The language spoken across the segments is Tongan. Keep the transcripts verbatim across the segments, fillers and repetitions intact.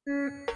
Ko e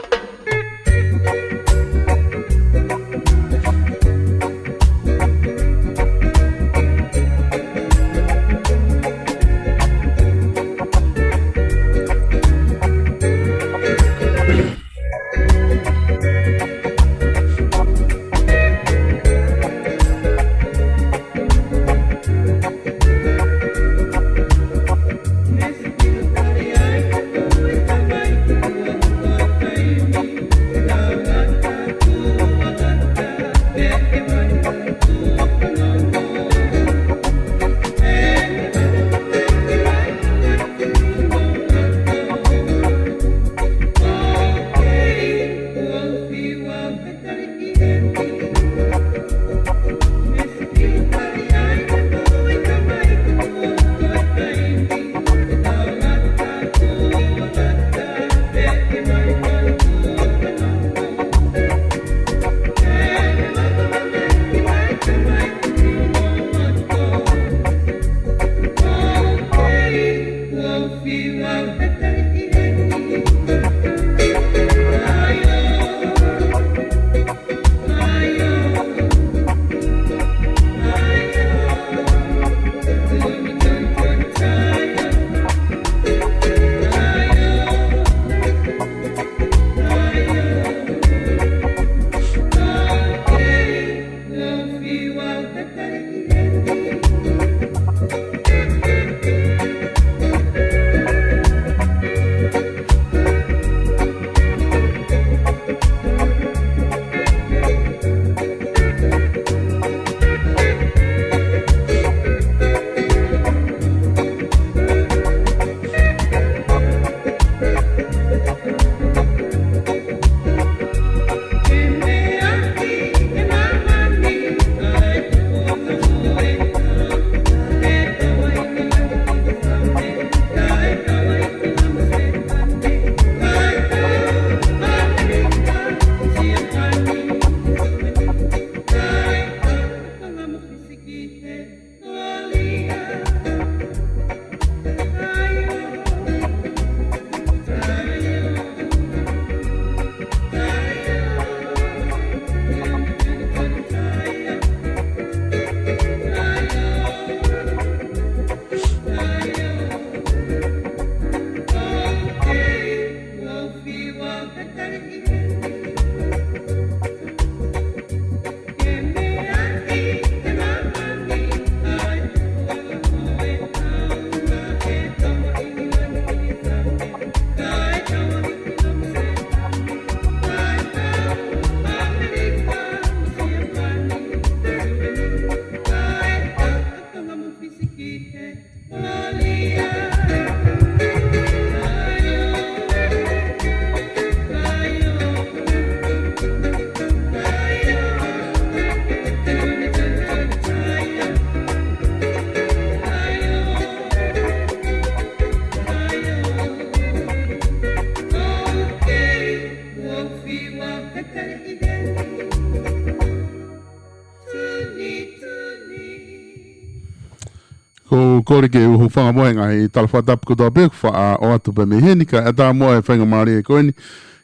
kole ke u hūfanga mo e ngaahi tala fakatapu kotoa pē, faʻa ʻoatu pē mei heni, kae ʻatā mo e faingamālie ko eni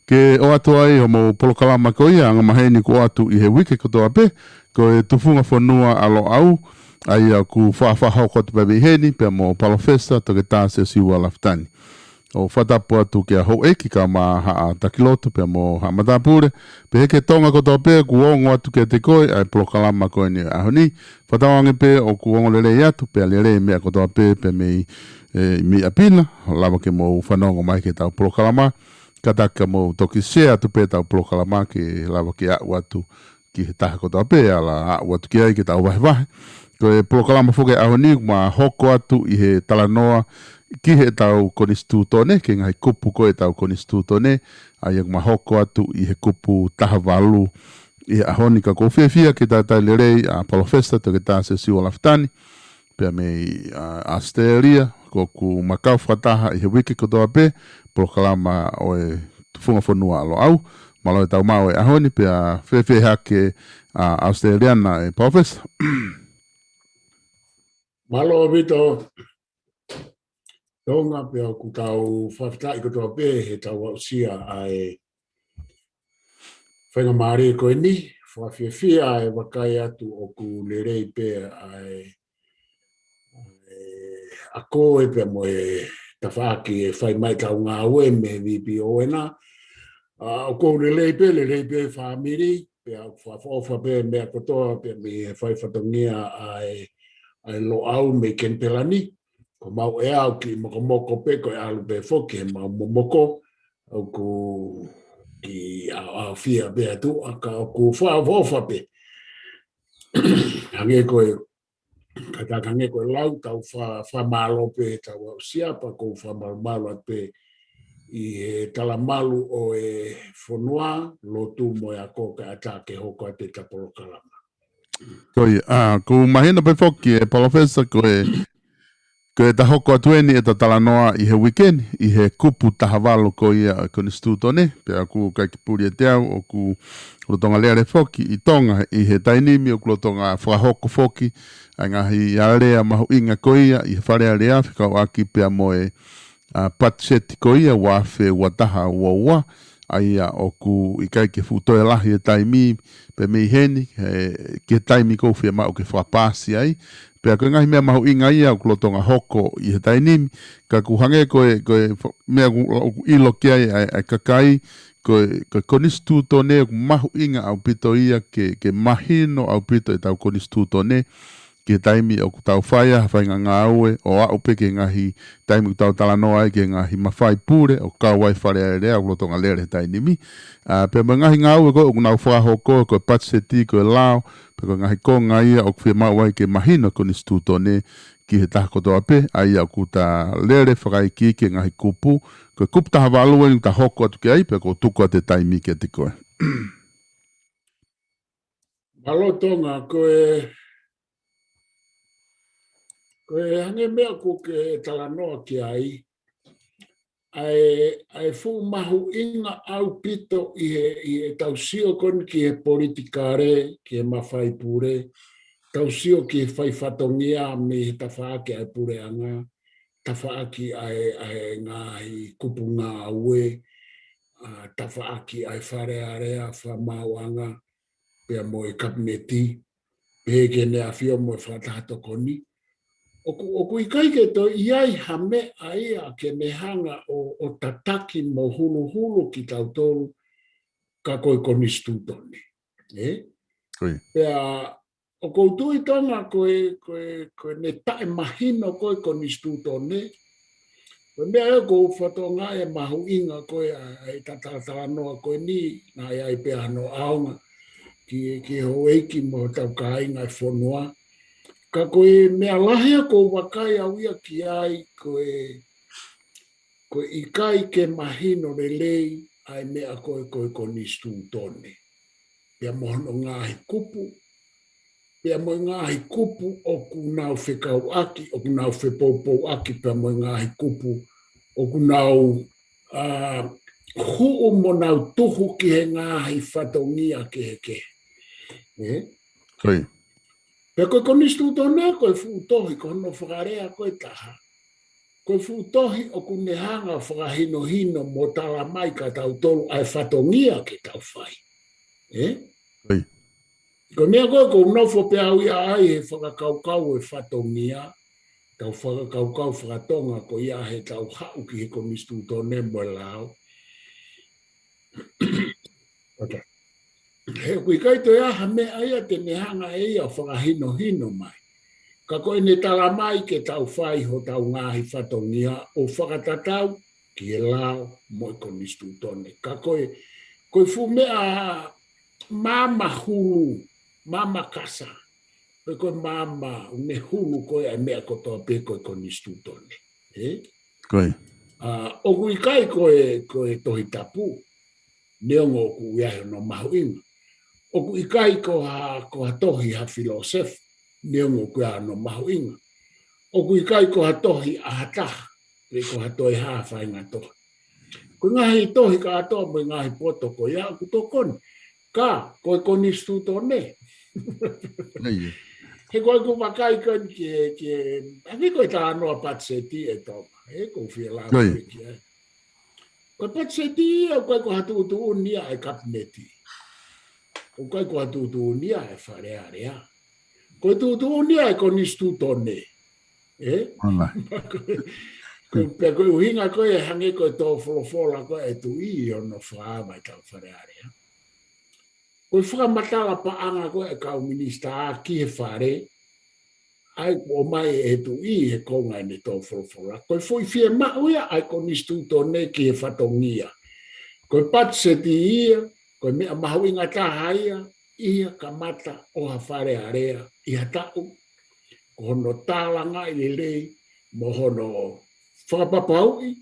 ke ʻoatu ai hoʻomou polokalama ko ia, anga maheni kuo ʻoatu ʻi he uike kotoa pē, ko e Tufunga Fonua ʻa Loʻau, ʻa ia ʻoku faʻa fakahoko atu pē mei heni, pea mo Palōfesa Toketā Siosiua Lafitani. ʻOku fakatapu atu kia Houʻeiki kae ʻumaʻā Haʻa Takilotu pea mo Haʻa Matāpule, pehē ki he Tonga kotoa pē ʻoku ongo atu kiate koe ʻa e polokalama ko eni ʻo e ʻaho ni. Fakatauange pē ʻoku ongo lelei atu, pea lelei meʻa kotoa pē, pea mei, e, mei ʻapi na, lava ke mou fanongo mai ki heʻetau polokalama, kātaki ke mou toki share atu pē ʻetau polokalama ke lava ke aʻu atu ki he taha kotoa pē, ala aʻu atu ki ai ke tau vahevahe. Ko e polokalama foki ʻo e ʻaho ni, ʻoku ma hoko atu ʻi he talanoa ki heʻetau konisitūtone, ki he ngaahi kupu ko ē ʻetau konisitūtone, ʻa ia ʻoku ma hoko atu ʻi he kupu taha valu ʻi he ʻaho ni, ka ʻoku ou fiefia ke talitali lelei ʻa Palōfesa Toketā Siosiua Lafitani, pea mei, ʻa, ʻAositelēlia, ʻoku ma kau fakataha ʻi he uike kotoa pē, polokalama ʻo e Tufunga Fonua ʻa Loʻau, mālō e tau maʻu e ʻaho ni, pea fēfē hake ʻa ʻAositelēlia na ē Palōfesa? Mālō ʻaupito. Tonga, pea ʻoku tau fakafetaʻi kotoa pē he tau aʻusia ʻa e faingamālie ko eni, fakafiefia e vakai atu ʻoku lelei pē ʻa e, ʻa e ako ē pea mo e tafaʻaki ʻe fai mai tau ngāue mei he VPO ena. ʻA, ʻoku lelei pē, lelei pē fāmili, pea ʻoku fakaʻofoʻofa pē meʻa kotoa pē mei he fai fatongia ʻa e, ʻa e Loʻau mei Kenipela ni. Ko mau ʻea ʻoku kiʻi mokomoko pē ko e ʻalu pē foki he mau momoko, ʻoku kiʻi ʻaoʻaofia pē atu, ʻa ka ʻoku fakaʻofoʻofa pē. Hangē ko e, ka ta hangē ko e lau, tau fa-, fakamālō pē tau aʻusia, pea ʻoku ou fakamalumalu atu pē ʻi he talamalu ʻo e fonua, lotu mo e ako kae ʻatā ke hoko atu ʻeta polokalama. Ko ia, ʻa, ʻoku mahino pē foki ʻe Palōfesa ko e, ko ʻeta hoko atu eni ʻeta talanoa ʻi he uike ni, ʻi he kupu taha valu ko ia ʻo e Konisitūtone, pea ʻoku ʻikai ke puli ʻiate au, ʻoku lolotonga lele foki ʻi Tonga, ʻi he taimi ni ʻoku lolotonga fakahoko foki ʻa e ngaahi alea mahuʻinga ko ia ʻi he Fale Alea fekauʻaki pea mo e, ʻa, patiseti ko ia ua afe ua taha ua ua, ʻa ia ʻoku ʻikai ke fuʻu toe lahi e taimi pē mei heni, he, ki he taimi ʻoku fiemaʻu ke fakapaasi ai. Pea ko e ngaahi meʻa mahuʻinga ia ʻoku lolotonga hoko ʻi he taimi ni, ka ʻoku hangē ko e, ko e fa-, meʻa ʻoku, ʻoku ʻilo ki ai ʻa e, ʻa e kakai, ko e, ko e Konisitūtone ʻoku mahuʻinga ʻaupito ia ke, ke mahino ʻaupito ʻetau Konisitūtone, ki he taimi ʻoku tau fai ai ha faʻahinga ngāue, ʻo aʻu pē ki he ngaahi taimi ʻoku tau talanoa ai ki he ngaahi mafai pule, ʻo kau ai Fale Alea ʻoku lolotonga lele he taimi ni. ʻA, pea mo e ngaahi ngāue ko ē ʻoku nau fakahoko, ko e patiseti, ko e lao, pea ko e ngaahi konga ia ʻoku fiemaʻu ai ke mahino Konisitūtone ki he taha kotoa pē, ʻa ia ʻoku ta lele fakaikiiki he ngaahi kupu, ko e kupu taha valu eni ʻoku ta hoko atu ki ai, pea ʻoku ou tuku atu e taimi kiate koe. Mālō Tonga, ko e, ko e hangē meʻa ʻoku ke talanoa ki ai, ʻa e, ʻa e fuʻu mahuʻinga ʻaupito ʻi he, ʻi heʻetau sio ko eni ki he politikale, ki he mafai pule, tau sio ki he fai fatongia mei he tafaʻaki ʻa e puleʻanga, tafaʻaki ʻa e, ʻa e ngaahi kupu ngāue, ʻa, tafaʻaki ʻa e Fale Alea, Fakamaauʻanga, pea mo e Kapineti, pehē ki Heʻene ʻAfio mo e Fakataha Tokoni. ʻOku, ʻoku ʻikai ke toe ʻi ai ha meʻa ia ke ne hanga ʻo, ʻo tataki mo huluhulu kitautolu, ka ko e Konisitūtone. Ē? Ko ia. Pea, ʻoku ou tui Tonga ko e, ko e, ko ʻene taʻemahino ko ē Konisitūtone, ko e meʻa ia ʻoku ou fakatokangaʻi e mahuʻinga ko ē ʻa, ʻa ʻeta talatalanoa ko eni, naʻe ʻi ai pē hano ʻaonga ki, ki he houʻeiki mo hotau kāinga e fonua. Ka ko e meʻa lahi ia ʻoku ou vakai au ia ki ai, ko e, ko e ʻikai ke mahino lelei ʻa e meʻa ko ē ko e Konisitūtone. Pea mo hono ngaahi kupu, pea mo e ngaahi kupu ʻoku nau fekauʻaki, ʻoku nau fepoupouʻaki, pea mo e ngaahi kupu ʻoku nau, ʻa, huʻu mo nau tuhu ki he ngaahi fatongia kehekehe. Ē? Ko ia. Pea ko e Konisitūtone ko e fuʻu tohi, ko hono fakalea ko e taha, ko e fuʻu tohi ʻoku ne hanga fakahinohino mo talamai kia tautolu ʻa e fatongia ke tau fai. Ē? Ko ia. Ko e meʻa ko ē ʻoku ou nofo pē au ia ai he fakakaukau e fatongia, tau fakakaukau fakatonga ko ia heʻetau haʻu ki he Konisitūtone mo e lao. Okay. He ʻoku ʻikai toe ʻi ai ha meʻa ia te ne hanga ʻe ia ʻo fakahinohino mai. Ka ko ʻene talamai ke tau fai hotau ngaahi fatongia ʻo fakatatau ki he lao mo e Konisitūtone. Ka ko e, ko e fuʻu meʻa maama hulu, maama kasa, pe ko e maama ʻoku ne hulu ko ē ʻa e meʻa kotoa pē ko e Konisitūtone. Ē? Ko ia. ʻA, ʻoku ʻikai ko e, ko e Tohi Tapu, neongo ʻoku ʻi ai hono mahuʻinga. ʻOku ʻikai ko ha, ko ha tohi ha filōsefa, neongo ʻoku ʻi ai hono mahuʻinga. ʻOku ʻikai ko ha tohi ʻa ha taha, pe ko ha toe hā faʻahinga tohi. Ko e ngaahi tohi kātoa mo e ngaahi poto ko ia ʻoku tokoni. Ka, ko e Konisitūtone. Ko ia. He ko ʻeku vakai ko eni ki he, ki he, ʻa ia ko e talanoa patiseti ʻe Tonga, ē, ʻoku ou fie lave ki ai. Ko e patiseti ia ʻoku ʻikai ko ha tuʻutuʻuni ia ʻa e kapineti. ʻOku ʻikai ko ha tuʻutuʻuni ia ʻa e Fale Alea. Ko e tuʻutuʻuni ia ʻa e konisitūtone. Ē? Ko e, pea ko e ʻuhinga ko ē hangē ko e tō folofola ko ē ʻa e tuʻi ʻi hono fakaava ʻetau Fale Alea. Ko e fakamatala paʻanga ko ē ʻa e kau minisitā ki he fale, ʻa ia ʻoku ʻomai ʻe he tuʻi he konga ʻene tō folofola. Ko e foʻi fiemaʻu ia ʻa e konisitūtone ki he fatongia. Ko e patiseti ia, ko e meʻa mahuʻinga taha ia, ʻi ha kamata ʻo ha Fale Alea, ʻi ha taʻu, ko hono tālangaʻi lelei, mo hono fakapapauʻi,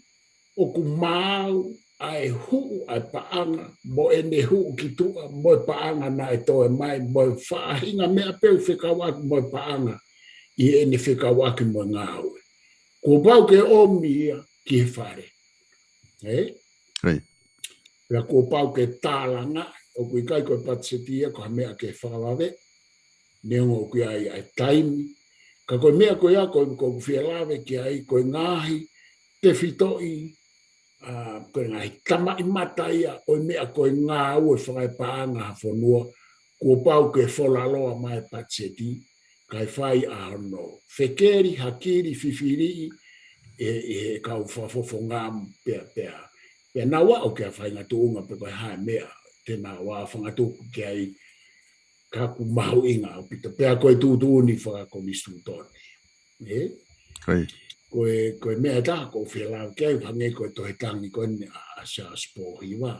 ʻoku maau ʻa e huʻu ʻa e paʻanga, mo ʻene huʻu ki tuʻa, mo e paʻanga naʻe toe mai, mo e faʻahinga meʻa pē ʻoku fekauʻaki mo e paʻanga, ʻi heʻene fekauʻaki mo e ngāue. Kuo pau ke ʻomi ia ki he fale. Ē? Pea kuo pau ke tālangaʻi, ʻoku ʻikai ko e patiseti ia ko ha meʻa ke fakavave, neongo ʻoku ʻi ai ʻa e taimi. Ka ko e meʻa ko ia, ko, ʻoku ou fie lave ki ai, ko e ngaahi tefitoʻi, ʻa, ko e ngaahi tamaʻimata ia ʻo e meʻa ko e ngāue fakaepaʻanga ha fonua, kuo pau ke folaloa mai patiseti, kae fai ʻa hono fekeli, hakili, fifiliʻi, ʻe, ʻe he kau fakafofonga pea, pea, pea nau aʻu ki ha faʻahinga tuʻunga pe ko e hā e meʻa te nau ʻā fangatuku ki ai, ka ʻoku mahuʻinga ʻaupito, pea ko e tuʻutuʻuni fakakonisitūtone. Ē? Ko e, ko e meʻa ʻe taha ʻoku ou fie lave ki ai, hangē ko e tohi tangi ko eni ʻa, ʻa Siaosi Pōhiva,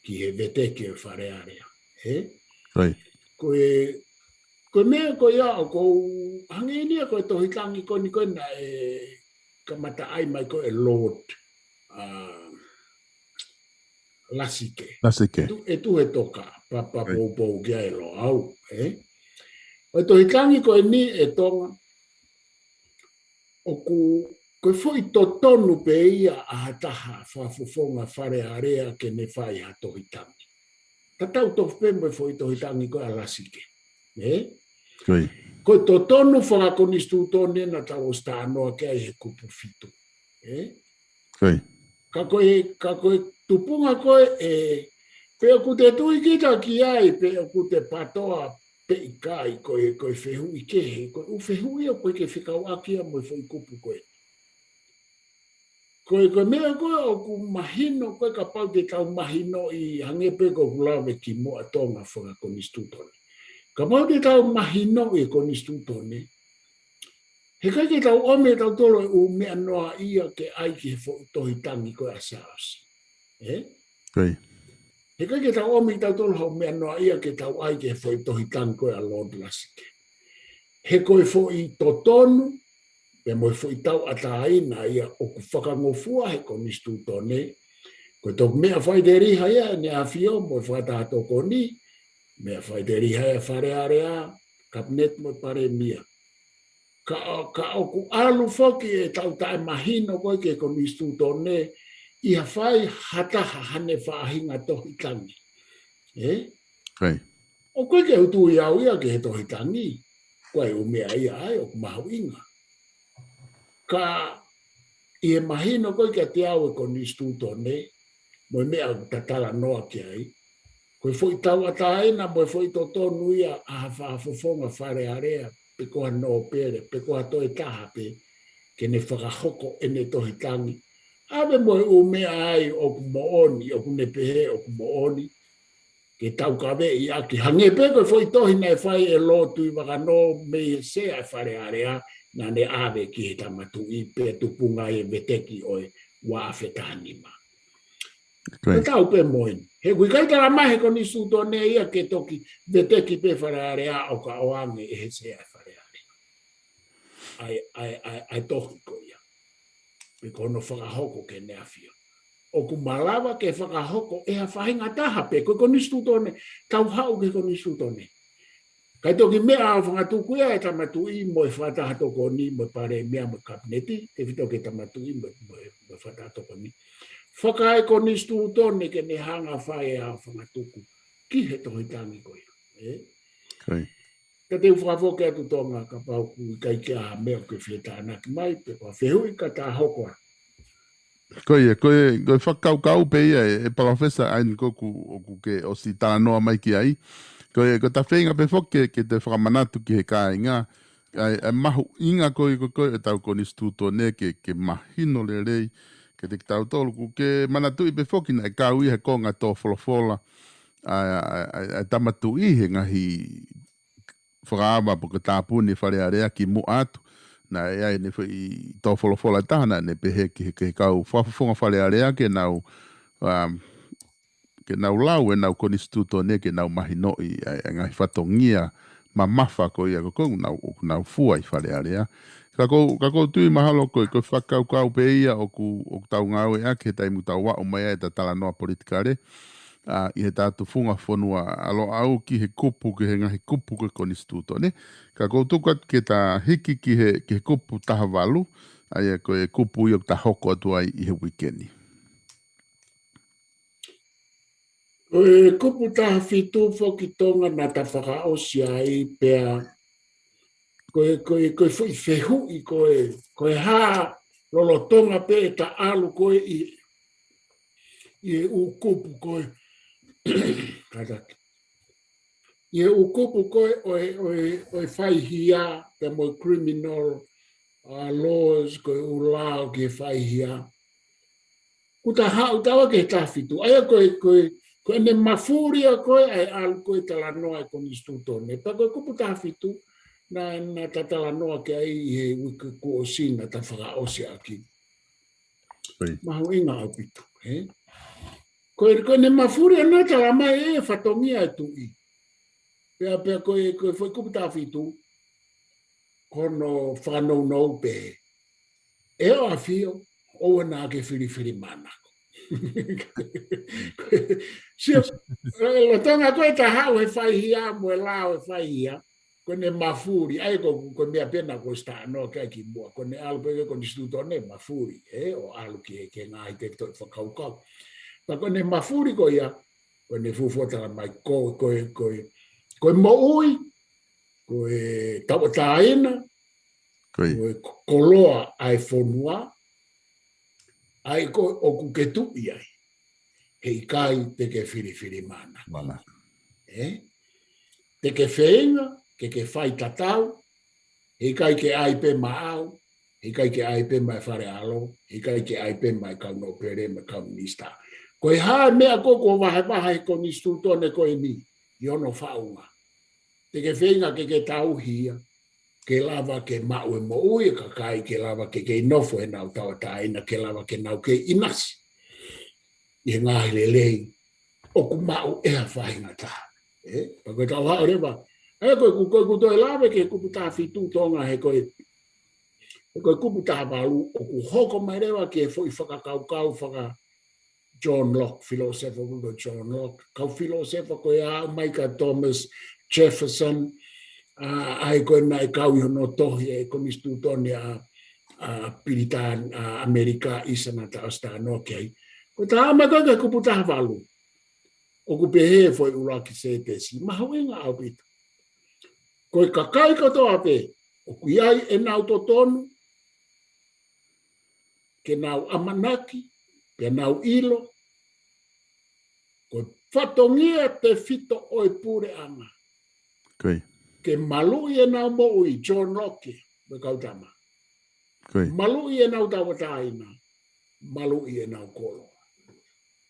ki he veteki ʻo e Fale Alea. Ē? Ko e, ko e meʻa ko ia ʻoku ou hangē ni ia ko e tohi tangi ko eni ko ē naʻe kamata ʻai mai ko ē ʻe Lord, ʻa, Lasike. Lasike. Tu, ʻe Tuʻi Toka, pa, pa poupou ki ai ʻe Loʻau, ē? ʻO e tohi tangi ko eni ʻe Tonga, ʻoku, ko e foʻi totonu pē ia ʻa ha taha fakafofonga Fale Alea ke ne fai ha tohi tangi. Tatau tofu pē mo e foʻi tohi tangi ko ē ʻa Lasike. Ē? Ko e totonu fakakonisitūtone naʻa tau ʻosi talanoa ki ai he kupu fitu. Ē? Ka ko e, ka ko e tupunga ko ē, ē, pe ʻoku te tui kita ki ai, pe ʻoku te pātoa pe ʻikai, ko e, ko e fehuʻi kehe, ko e ʻū fehuʻi ia ʻoku ʻikai ke fekauʻaki ia mo e foʻi kupu ko ē. Ko e, ko e meʻa ko ē ʻoku mahino ko ē kapau te tau mahinoʻi, hangē pē ko ʻeku lave ki muʻa Tonga fakakonisitūtone. Kapau te tau mahinoʻi e konisitūtone, heʻikai ke tau ʻomi ʻe tautolu e ʻū meʻa noa ia ke ʻai ki he foʻi tohi tangi ko ē ʻa Siaosi. Ē? He ʻikai ke tau ʻomi ʻe tautolu ha ʻū meʻa noa ia ke tau ʻai ki he foʻi tohi tangi ko ē ʻa Lord Lasike. He ko e foʻi totonu, pea mo e foʻi tauʻatāina ia ʻoku fakangofua he konisitūtone, ko e toki meʻa faʻiteliha ia ʻEne ʻAfio mo e Fakataha Tokoni, meʻa faʻiteliha ia Fale Alea, Kapineti mo e Palēmia. Ka, ka ʻoku ʻalu foki ʻetau taʻemahino ko ē ki he konisitūtone ʻi ha fai ha taha haʻane faʻahinga tohi tangi. Ē? ʻOku ʻikai ke u tui au ia ki he tohi tangi, ko e ʻū meʻa ia ʻa ia ʻoku mahuʻinga. Ka ʻi he mahino ko ē kiate au e konisitūtone, mo e meʻa ʻoku ta talanoa ki ai, ko e foʻi tauʻatāina mo e foʻi totonu ia ʻa ha fakafofonga Fale Alea, pe ko ha nōpele, pe ko ha toe taha pē, ke ne fakahoko ʻene tohi tangi. ʻAve mo e ʻū meʻa ai ʻoku moʻoni, ʻoku ne pehē ʻoku moʻoni, ke taukaveʻi ʻaki. Hangē pē ko e foʻi tohi naʻe fai ʻe Lord Tuʻivakanō mei he Sea ʻo e Fale Alea, naʻa ne ʻave ki he Tama Tuʻi pea tupunga ai e veteki ʻo e ua afe taha nima. Ko e tau pē mo eni. He ʻoku ʻikai tala mai he konisitūtone ia ke toki veteki pē Fale Alea ʻo ka ʻoange ʻe he Sea ʻo e Fale Alea ʻa e, ʻa e, ʻa e, ʻa e tohi ko ia. Pe ko hono fakahoko ki heʻene ʻAfio. ʻOku malava ke fakahoko ʻe ha faʻahinga taha pē, ko e konisitūtone, tau haʻu ki he konisitūtone. Kae toki meʻa ʻo fangatuku ia ʻe he Tama Tuʻi mo e Fakataha Tokoni mo e Palēmia mo e Kapineti, tefito ki he Tama Tuʻi mo, mo, mo e Fakataha Tokoni. Fakaekonisitūtone ke ne hanga ʻo fai ʻa e fangatuku ki he tohi tangi ko ia. Ē? Ka te u fakafoki atu Tonga kapau ʻoku ʻikai ke ʻi ai ha meʻa ʻoku ke fie tānaki mai, pe ko ha fehuʻi ka ta hoko atu. Ko ia, ko e, ko e fakakaukau pē ia ʻe, ʻe Palōfesa Aini ko ʻoku, ʻoku ke ʻosi talanoa mai ki ai. Ko e, ko ʻeta feinga pē foki ke, ke te fakamanatu ki he kāinga ʻa e, ʻa e mahuʻinga ko ē, ko ē ʻo ʻetau konisitūtone ke, ke mahino lelei kiate kitautolu. ʻOku ke manatuʻi pē foki naʻe kau ia he konga tō folofola ʻa, ʻa, ʻa, ʻa e Tama Tuʻi he ngaahi fakaava pe ko e tāpuni Fale Alea ki muʻa atu. Naʻe ʻi ai ʻene foʻi tō folofola ʻe taha naʻa ne pehē ki he, ki he kau fakafofonga Fale Alea ke nau, um, ke nau lau ʻenau konisitūtone ke nau mahinoʻi ʻa e, ʻa e ngaahi fatongia mamafa ko ia ko ē ʻoku nau, ʻoku nau fua ʻi Fale Alea. Ka ʻoku, ka ʻoku ou tui mahalo ko e, ko e fakakaukau pē ia ʻoku, ʻoku tau ngāueʻaki he taimi ʻoku tau aʻu mai ai ʻeta talanoa politikale, ʻa, ʻi heʻeta tufunga fonua ʻa Loʻau ki he kupu, ki he ngaahi kupu ko e konisitūtone. Ka ʻoku ou tuku atu ke ta hiki ki he, ki he kupu taha valu, ʻa ia ko e kupu ia ʻoku ta hoko atu ai ʻi he uike ni. Ko e kupu taha fitu foki Tonga naʻa ta fakaʻosi ai pea ko e, ko e, ko e foʻi fehuʻi ko e, ko e hā lolotonga pē ʻeta ʻalu ko ē ʻi, ʻi he ʻū kupu ko e, kātaki. ʻI he ʻū kupu ko e, ʻo e, ʻo e, ʻo e faihia, pea mo e criminal, uh, laws, ko e ʻū lao ki he faihia. ʻOku ta haʻu atu ki he taha fitu. ʻA ia ko e, ko e, ko ʻene mafuli ia ko ē ʻa e ʻalu ko ē talanoa ʻa e konisitūtone. Pea ko e kupu taha fitu, naʻa, naʻa ta talanoa ki ai ʻi he uike kuo ʻosi naʻa ta fakaʻosi ʻaki. Right. Mahuʻinga ʻaupito, ē? Ko e, ko ʻene mafuli ʻa e naʻe tala mai ʻe fatongia ʻa e tuʻi. Pea, pea ko e, ko e foʻi kupu taha fitu, ko hono fakanounou pē. ʻE ʻoʻofi ʻo, ʻoua naʻa ke filifilimānako. Sio, ʻe, lolotonga ko ē ʻeta haʻu he faihia, mo e lao he faihia, ko ʻene mafuli, ʻa ia ko, ko e meʻa pē naʻa ku ʻosi talanoa ki ai kimuʻa, ko ʻene ʻalu pē ki he konisitūtone mafuli, ē, ʻo ʻalu ki he, ki he ngaahi tefitoʻi fakakaukau. Pea ko ʻene mafuli ko ia, ko ʻene fuofua tala mai, ko, ko, ko, ko e moʻui, ko e tauʻatāina, ko ia, ko e ko-, koloa ʻa e fonua, ʻa ia ko ē ʻoku ke tuʻi ai. He ʻikai te ke filifilimānako. Mana. Ē? Te ke feinga ke ke fai tatau, he ʻikai ke ʻai pē maʻau, he ʻikai ke ʻai pē maʻa e Fale ʻAlo, he ʻikai ke ʻai pē maʻa e kau nōpele, maʻa e kau minisitā. Ko e hā e meʻa ko ē kuo vahevahe he konisitūtone ko eni, ʻi hono faʻunga. Te ke feinga ke ke tauhi ia, ke lava ke maʻu e moʻui ʻa e kakai, ke lava ke kei nofo ʻenau tauʻatāina, ke lava ke nau kei ʻinasi ʻi he ngaahi lelei ʻoku maʻu ʻe ha faʻahinga taha. Ē? Pea ko ʻetau haʻu leva. Ē, ko e ku-, ko e kuo toe lave ki he kupu taha fitu Tonga he ko e, he ko e kupu taha valu ʻoku hoko mai leva ki he foʻi fakakaukau faka-John Locke, filōsefa ko John Locke, kau filōsefa ko ia mai kia Thomas Jefferson, ʻa, ʻa ia ko ē naʻe kau ʻi hono tohi e konisitūtone ʻa, ʻa Pilitānia, ʻa ʻAmelika ʻi he taʻu naʻa ta ʻosi talanoa ki ai. Ko ʻeta haʻu mai ko ē ki he kupu taha valu, ʻoku pehē foʻi ʻuluaki sētesi, mahuʻinga ʻaupito. Ko e kakai kotoa pē ʻoku ʻi ai ʻenau totonu ke nau ʻamanaki, ke nau ʻilo, ko e fatongia tefito ʻo e puleʻanga. Ko ia. Ke maluʻi ʻenau moʻui, John Locke, mo e kau tama. Ko ia. Maluʻi ʻenau tauʻatāina, maluʻi ʻenau koloa.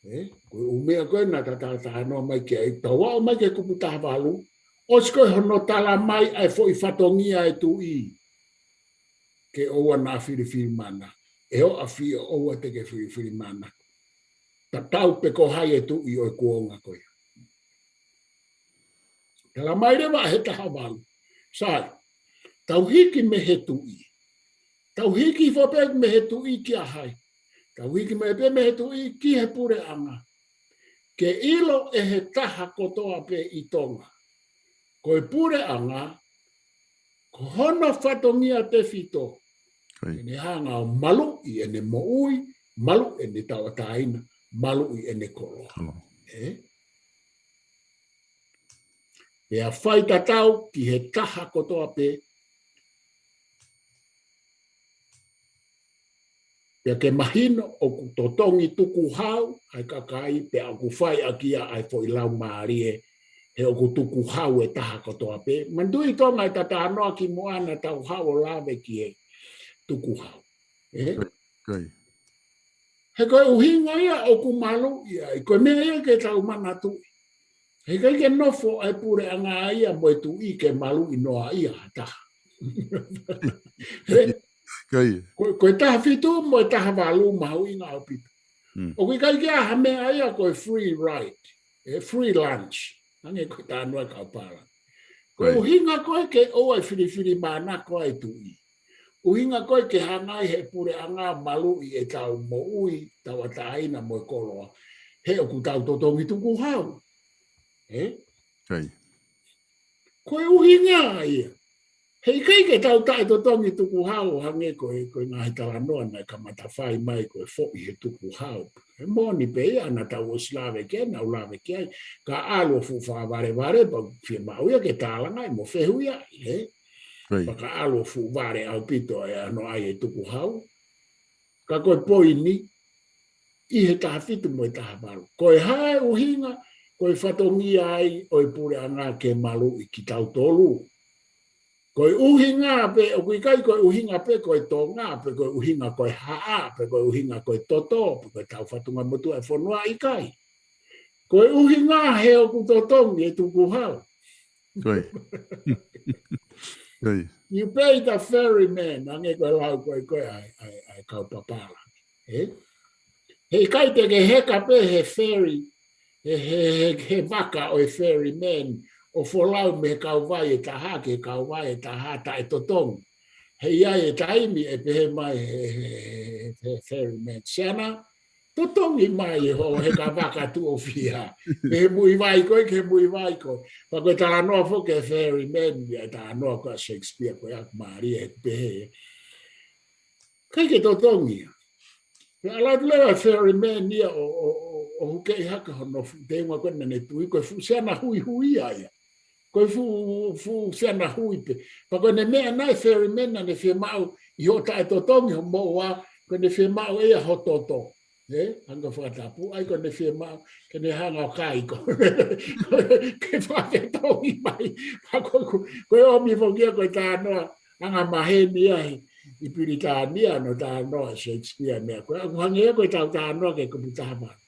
Ē? Ko e ʻū meʻa ko ē naʻa ta talanoa mai ki ai, tau aʻu mai ki he kupu taha valu, ʻosi ko ē hono tala mai ʻa e foʻi fatongia ʻa e tuʻi. Ke ʻoua naʻa filifilimānako. ʻE ʻoʻofi ʻo, ʻoua te ke filifilimānako. Tatau pē ko hai e tuʻi ʻo e kuonga ko ia. Tala mai leva he taha valu. Sai, tau hiki mei he tuʻi. Tau hiki hifo pē mei he tuʻi kia hai? Tau hiki mai pē mei he tuʻi ki he puleʻanga. Ke ʻilo ʻe he taha kotoa pē ʻi Tonga, ko e puleʻanga, ko hono fatongia tefito, ko ia, ʻene hanga ʻo maluʻi ʻene moʻui, maluʻi ʻene tauʻatāina, maluʻi ʻene koloa. Koloa. Ē? Pea fai tatau ki he taha kotoa pē. Pea ke mahino ʻoku totongi tukuhau ʻa e kakai, pea ʻoku fai ʻaki ia ʻa e foʻi laumālie, he ʻoku tukuhau e taha kotoa pē. Manatuʻi Tonga e talanoa kimuʻa naʻa tau haʻu ʻo lave ki he tukuhau. ʻE? Kai. He ko e ʻuhinga ia ʻoku maluʻi ai, ko e meʻa ia ke tau manatuʻi. He ʻikai ke nofo ʻa e puleʻanga ia mo e tuʻi ke maluʻi noa ia ha taha. He? Kai. Ko, ko e taha fitu mo e taha valu mahuʻinga ʻaupito. Mm. ʻOku ʻikai ke ʻi ai ha meʻa ia ko e free ride, ʻe free lunch. Hangē ko e talanoa ʻa e kau pālangi. Ko e ʻuhinga ko ē ke ʻoua ʻe filifilimānako ʻa e tuʻi. ʻUhinga ko ē ke hanga ai he puleʻanga ʻo maluʻi ʻetau moʻui, tauʻatāina mo e koloa. He ʻoku tau totongi tukuhau. ʻE? Kai. Ko e ʻuhinga ia. He ʻikai ke tau taʻetotongi tukuhau hangē ko e, ko e ngaahi talanoa naʻe kamata fai mai ko e foʻi he tukuhau. He moʻoni pē ia naʻa tau ʻosi lave ki ai, naʻa ku lave ki ai. Ka ʻalu ʻo fuʻu fakavalevale, pea fiemaʻu ia ke tālangaʻi mo fehuʻiaʻi, ʻe? Kai. Pea ka ʻalu ʻo fuʻu vale ʻaupito ʻa e ʻano ʻai e tukuhau. Ka ko e poini, ʻi he taha fitu mo e taha valu. Ko e hā e ʻuhinga, ko e fatongia ai ʻo e puleʻanga ke maluʻi kitautolu. Ko e ʻuhinga pē, ʻoku ʻikai ko e ʻuhinga pē ko e Tonga, pe ko e ʻuhinga ko e haʻa, pe ko e ʻuhinga ko e toto, pe ko e tau fatungamotuʻa e fonua, ʻikai. Ko e ʻuhinga he ʻoku totongi e tukuhau. Kai. Kai. You pay the ferryman, hangē ko e lau ko ē ko ē ʻa e, ʻa e, ʻa e kau pālangi. ʻE? He ʻikai te ke heka pē he ferry, he, he, he, he vaka ʻo e ferryman, ʻo folau mei he kauvai ʻe taha ki he kauvai ʻe taha taʻetotongi. He ʻi ai e taimi ʻe pehē mai he, he, he, he, he ferryman, Siana, totongi mai hoʻo heka vaka tuʻo fiha. Mei he muivai ko ē ki he muivai ko ē. Pea ko e talanoa foki e ferryman, ʻa e talanoa ko ē ʻa Shakespeare ko ē ʻoku mālie he pehē. ʻIkai ke totongi ia. Pea ʻalu atu leva e ferryman ia ʻo, ʻo, ʻo, ʻo hukeʻi hake hono fuʻu teunga ko ē naʻa ne tui ko e fuʻu siana huihuia ia. Ko e fuʻu, fuʻu siana hui pē. Pea ko ʻene meʻa naʻe ferryman naʻa ne fiemaʻu ʻi hoʻo taʻetotongi hoʻo moʻua, ko ʻene fiemaʻu ʻe ia ho toto. ʻE, hangē ko e fakatapu, ʻa ia ko ʻene fiemaʻu, ke ne hanga ʻo kai koe. Ke fakatotongi mai. Pea ko, ko, ko e ʻomi foki ia ko e talanoa, anga maheni ia he, ʻi Pilitānia, ʻa e talanoa ʻa Shakespeare meʻa ko ē. ʻOku hangē ia ko e tau talanoa ki he kupu taha valu.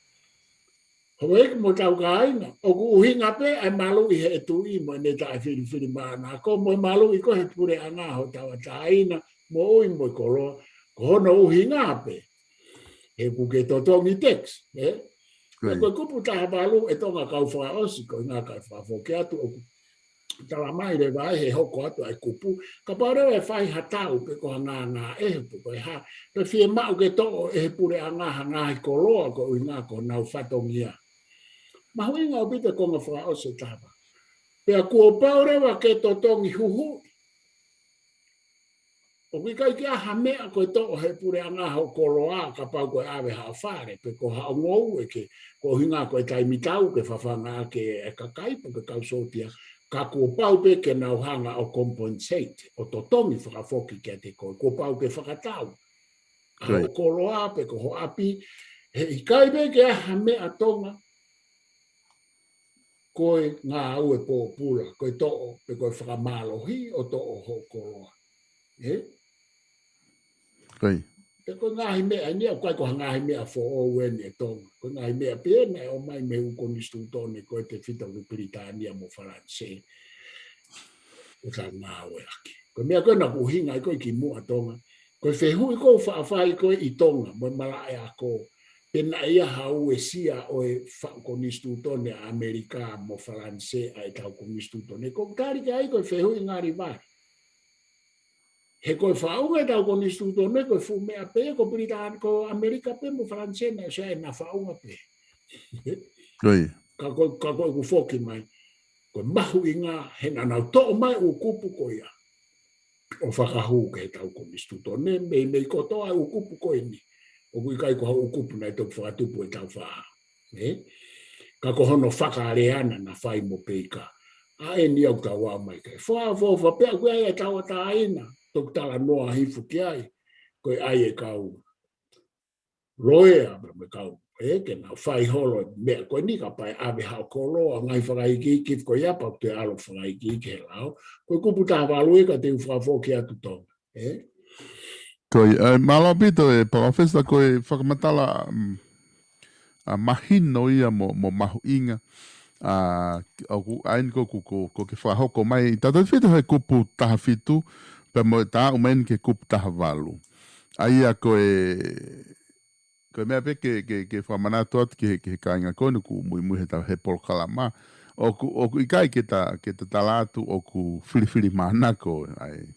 Houʻeiki mo e tau kāinga, ʻoku ʻuhinga pē ʻa e maluʻi he tuʻi mo ʻene taʻefilifilimānako, mo e maluʻi ko ē he puleʻanga hoʻo tauʻatāina, moʻui mo e koloa, ko hono ʻuhinga pē. He ʻoku ke totongi tax, ʻe? Ko e kupu taha valu ʻe Tonga kau fakaʻosi, ko e ngaahi kau fakafoki atu ʻoku talamai leva ai he hoko atu ʻa e kupu, kapau leva ʻe fai ha tau pe ko ha ngāngāʻehe pe ko e hā, pea fiemaʻu ke toʻo ʻe he puleʻanga ha ngaahi koloa ko e ʻuhinga ko honau fatongia. Mahuʻinga ʻaupito e konga fakaʻosi ʻe taha valu. Pea kuo pau leva ke totongi huhuʻi. ʻOku ʻikai ke ʻi ai ha meʻa ko e toʻo he puleʻanga hoʻo koloa kapau ko e ʻave haʻo fale, pe ko haʻo ngoue ke, ko e ʻuhinga ko e taimi tau ke fafanga ʻaki e kakai pe ko e kau sōtia, ka kuo pau pē ke nau hanga ʻo compensate, ʻo totongi fakafoki kiate koe, kuo pau ke fakatau ʻa hoʻo koloa pe ko ho ʻapi, he ʻikai pē ke ʻi ai ha meʻa Tonga, ko e ngāue pōpula, ko e toʻo, pe ko e fakamālohi ʻo toʻo hoʻo koloa. ʻE? Kai. Pe ko e ngaahi meʻa eni ia, ʻoku ʻikai ko ha ngaahi meʻa foʻou eni ʻe Tonga. Ko e ngaahi meʻa pē naʻe ʻomai mei he ʻū konisitūtone ko ē tefito ki Pilitānia mo Falanisē. ʻO tau ngāueʻaki. Ko e meʻa ko ē naʻa ku ʻuhinga ai ko ē kimuʻa Tonga. Ko e fehuʻi ʻoku ou faʻa fai ko ē ʻi Tonga, mo e malaʻe ako. Pe naʻe ʻi ai ha uesia ʻo e faʻu konisitūtone ʻa ʻAmelika mo Falanisē ʻa e tau konisitūtone. ʻOku ou tali ki ai ko e fehuʻi ngali vale. He ko e faʻunga e tau konisitūtone, ko e fuʻu meʻa pē, ko Pilitānia, ko ʻAmelika pē mo Falanisē naʻe ʻosi ʻi ai ʻena faʻunga pē. Kai. Ka ko, ka ko ʻeku foki mai. Ko e mahuʻinga he naʻa nau toʻo mai ʻū kupu ko ia. ʻO fakahū ki he tau konisitūtone, meimei kotoa ʻū kupu ko eni. ʻOku ʻikai ko ha ʻū kupu naʻe toki fakatupu ʻe Tāufaʻāhau. ʻE? Ka ko hono fakalea naʻa na fai mo Peika. ʻa eni ʻoku tau ʻomai ke. Fakaʻofoʻofa pea ʻoku ʻi ai e tauʻatāina, toki talanoa hifo ki ai, ko e ʻai e kau loea, pea mo e kau, ē, ke nau fai holo, meʻa ko eni ka pae ʻave haʻo koloa, ngaahi fakaikiiki, ko ia pau te ʻalu fakaikiiki he lao, ko e kupu taha valu ē ka te u fakafoki atu Tonga, ē? Ko ia, ē, mālō ʻaupito e Palōfesa ko e fakamatala, mm, ʻa mahino ia mo, mo mahuʻinga, ʻa, ʻoku ʻa eni ko, ko, ko, ko ke fakahoko mai, tautefito he kupu taha fitu, pea mo e taʻu mai eni ke kupu taha valu. ʻA ia ko e, ko e meʻa pē ke, ke, ke fakamanatu atu ki he, ki he kāinga ko eni ʻoku muimui he ta-, he polokalama. ʻOku, ʻoku ʻikai ke ta, ke ta tala atu ʻoku filifilimānako ʻa e,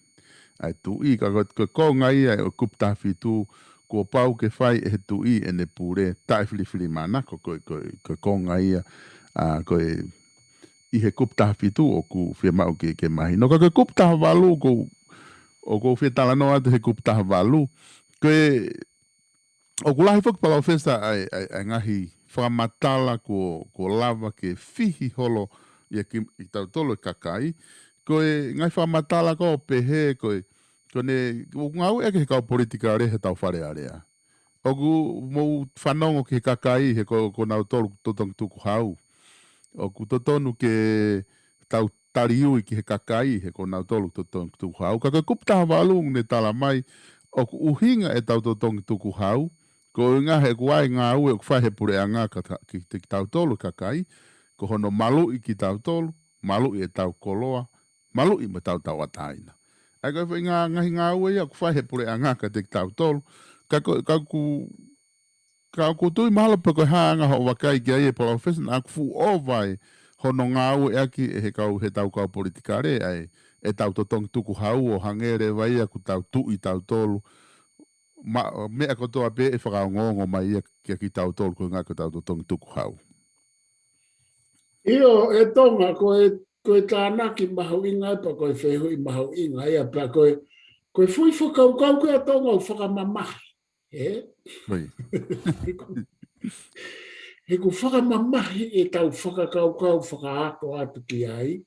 ʻa e tuʻi, ka ko, ko e konga ia ʻo e kupu taha fitu, kuo pau ke fai ʻe he tuʻi ʻene pule taʻefilifilimānako ko, ko, ko e konga ia, ʻa, ko e ʻi he kupu taha fitu ʻoku fiemaʻu ke, ke mahino. Ka ko e kupu taha valu, ʻoku, ʻoku ou fie talanoa atu he kupu taha valu. Ko e, ʻoku lahi foki Palōfesa ʻa e, ʻa e, ʻa e ngaahi fakamatala kuo, kuo lava ke fihi holo ia ki, kitautolu e kakai. Ko e ngaahi fakamatala ko ē ʻoku pehē, ko e, ko ʻene, ʻoku ngāueʻaki he kau politikale he tau Fale Alea. ʻOku mou fanongo ki he kakai he ko, ko nautolu totongi tukuhau. ʻOku totonu ke tau taliui ki he kakai he ko nautolu totongi tukuhau. Ka ko e kupu taha valu ʻoku ne tala mai, ʻoku ʻuhinga e tau totongi tukuhau, ko e ʻuhinga he ʻoku ʻi ai e ngāue ʻoku fai he puleʻanga ka ta-, ki, ki, kitautolu kakai, ko hono maluʻi kitautolu, maluʻi e tau koloa, maluʻi mo e tau tauʻatāina. ʻA ia ko e foʻi ngā-, ngaahi ngāue ia ʻoku fai he puleʻanga kiate kitautolu. Ka ko, ka ʻoku, ka ʻoku tui mahalo pe ko e hā ʻa e anga hoʻo vakai ki ai e Palōfesa naʻa ʻoku fuʻu ʻova ai hono ngāueʻaki ʻe he kau, he tau kau politikale ʻa e, e tau totongi tukuhau ʻo hangē leva ia ʻoku tau tuʻi tautolu. Ma-, meʻa kotoa pē ʻe fakaongoongo mai ia kia kitautolu ko e ʻuhinga ko e tau totongi tukuhau. ʻIo, ʻe Tonga, ko e, ko e tānaki mahuʻinga ia pea ko e fehuʻi mahuʻinga ia pea ko e, ko e foʻi fakakaukau ko ē ʻa Tonga ʻoku fakamamahi, ē? Oi. He ʻoku fakamamahi e tau fakakaukau fakaako atu ki ai,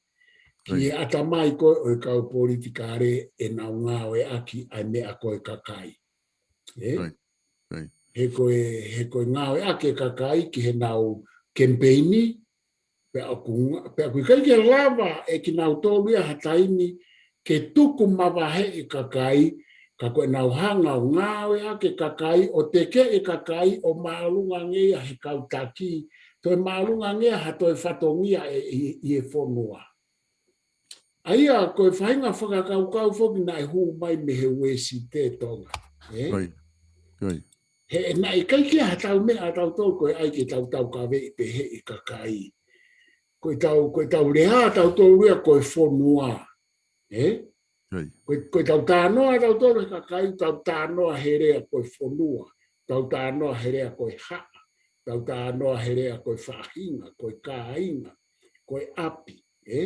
ki Oi. he ʻatamai ko ē ʻo e kau politikale ʻenau ngāueʻaki ʻa e meʻa ko e kakai. Ē? Oi. Oi. He ko e, he ko e ngāueʻaki e kakai ki heʻenau kemipeini, pea ʻoku nga-, pea ʻoku ʻikai ke lava ʻe kinautolu ia ha taimi ke tuku mavahe e kakai, ka ko ʻenau hanga ʻo ngāueʻaki e kakai, ʻo teke e kakai, ʻo māʻolunga ange ia he kau taki, toe māʻolunga ange ia ha toe fatongia ʻe, ʻi, ʻi he fonua. ʻA ia, ko e faʻahinga fakakaukau foki naʻe hū mai mei he Uēsite Tonga, ē? Oi, oi. He naʻe ʻikai ke ʻi ai ha tau meʻa ʻa tautolu ko e ʻai ke tau taukaveʻi pehē e kakai. Ko e tau, ko e tau lea ʻa tautolu ia ko e fonua, ē? Oi. Ko e, ko e tau talanoa ʻa tautolu he kakai, tau talanoa he lea ko e fonua, tau talanoa he lea ko e haʻa, tau talanoa he lea ko e faʻahinga, ko e kāinga, ko e ʻapi, ē?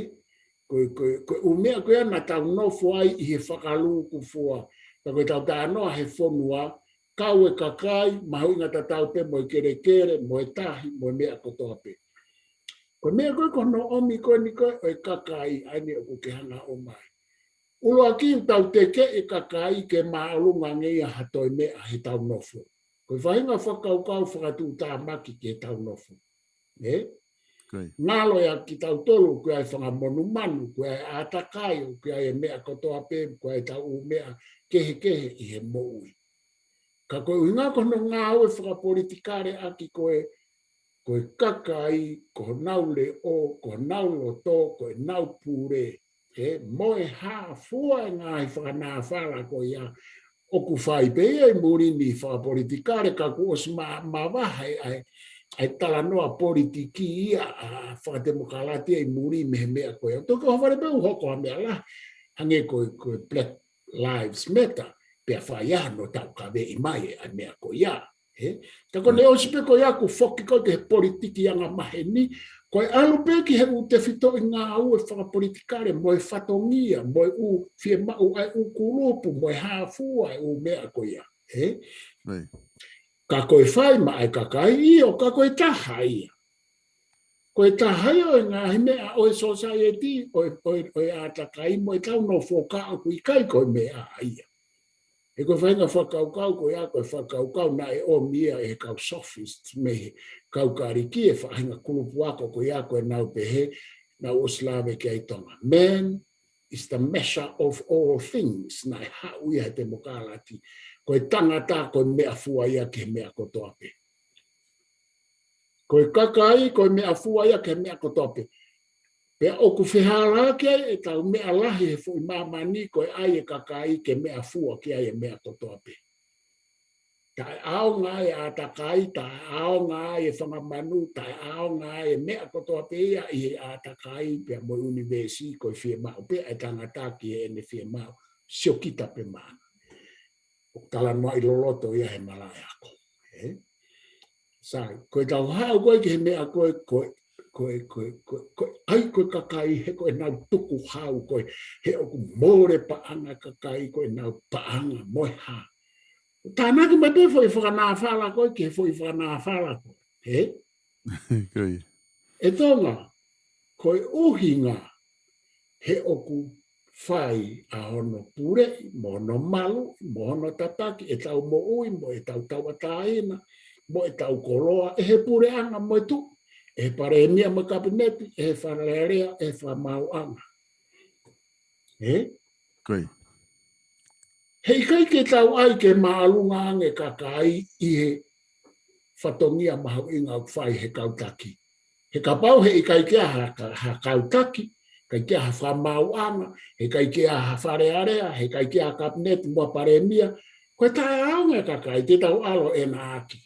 Ko e, ko e, ko e ʻū meʻa ko ia naʻa tau nofo ai ʻi he fakalūkufua. Ka ko e tau talanoa he fonua, kau e kakai, mahuʻinga tatau pē mo e kelekele, mo e tahi, mo e meʻa kotoa pē. Ko e meʻa ko ē ko hono ʻomi ko eni ko ē ʻo e kakai, ʻa eni ʻoku ke hanga ʻo ʻomai. ʻUluaki ʻoku tau teke e kakai ke māʻolunga ange ia ha toe meʻa he tau nofo. Ko e faʻahinga fakakaukau fakatuʻutāmaki ki he tau nofo. Ē? Ko ia. Ngalo ia kitautolu, ko e ʻai fanga monumanu, ko e ʻai ʻātakai, ko e ʻai e meʻa kotoa pē, ko e ʻai tau ʻū meʻa kehekehe ʻi he moʻui. Ka ko e ʻuhinga ko hono ngāue fakapolitikale ʻaki ko e, ko e kakai, ko honau leʻo, ko honau loto, ko ʻenau pule, ē, mo e hā fua e ngaahi fakanāfala ko ia ʻoku fai pē ia ʻi muli ni fakapolitikale, ka kuo ʻosi ma-, mavahe ʻa e, ʻa e talanoa politiki ia ʻa fakatemokalati ʻi muli mei he meʻa ko ia. Toki ʻohovale pē ʻo hoko ha meʻa lahi, hangē ko e, ko e Black Lives Matter, pea fai ai hono taukaveʻi mai ʻa e meʻa ko ia. Ē? Ka ko ʻene ʻosi pē ko ia ʻoku foki ko ē ki he politiki angamaheni, ko e ʻalu pē ki he ʻū tefitoʻi ngāue fakapolitikale, mo e fatongia, mo e ʻū fiemaʻu ʻa e ʻū kulupu, mo e hā fua e ʻū meʻa ko ia. Ē? Right. Ka ko e fai maʻa e kakai, ʻio, ka ko e taha ia. Ko e taha ia ʻo e ngaahi meʻa ʻo e society, ʻo e, ʻo e, ʻo e ʻātakai mo e tau no foka ʻoku ʻikai ko e meʻa ia. He ko e faʻahinga fakakaukau ko ia, ko e fakakaukau naʻe ʻomi ia ʻe he kau sophist mei he kau Kalisi, e faʻahinga kulupu ako ko ia ko e nau pehē, nau ʻosi lave ki ai Tonga. Man is the measure of all things, naʻe haʻu ia he temokalati. Ko e tangata, ko e meʻafua ia ki he meʻa kotoa pē. Ko e kakai, ko e meʻafua ia ki he meʻa kotoa pē. Pea ʻoku fehālaaki ai ʻetau meʻa lahi he foʻi māmani ko e ʻai e kakai ke meʻafua ki ai e meʻa kotoa pē. Taʻeʻaonga ai e ʻātakai, taʻeʻaonga ai e fanga manu, taʻeʻaonga ai e meʻa kotoa pē ia ʻi he ʻātakai pea mo e ʻunivēsi ko e fiemaʻu pē ʻa e tangata ki heʻene fiemaʻu, siokita pē maʻana. ʻOku talanoaʻi loloto ia he malaʻe ako. Ē? Sai, ko e tau haʻu ko ē ki he meʻa ko ē, ko e, ko e, ko e, ko e, ko e, ʻai ko e kakai he ko e nau tukuhau ko ē, he ʻoku mole paʻanga kakai ko e nau paʻanga mo e hā. Tānaki mai pē foʻi fakanāfala ko ē, ki he foʻi fakanāfala ko ē. Ē? Ko ia. ʻE Tonga, ko e ʻuhinga he ʻoku fai ʻa hono puleʻi, mo hono maluʻi, mo hono tataki, ʻetau moʻui, mo ʻetau tauʻatāina, mo ʻetau koloa, ʻe he puleʻanga mo e tuʻi, ʻe he palēmia mo e kapineti, ʻe he fale alea, ʻe he fakamaauʻanga. Ē? Ko ia. He ʻikai ke tau ʻai ke māʻolunga ange kakai ʻi he fatongia mahuʻinga ʻoku fai he kau taki. He kapau he ʻikai ke ʻi ai ha, ha, ha kau taki, ʻikai ke ʻi ai ha fakamaauʻanga, he ʻikai ke ʻi ai ha fale alea, he ʻikai ke ʻi ai ha kapineti mo e palēmia, ko e taʻeʻaonga e kakai te tau ʻalu ʻena ʻaki.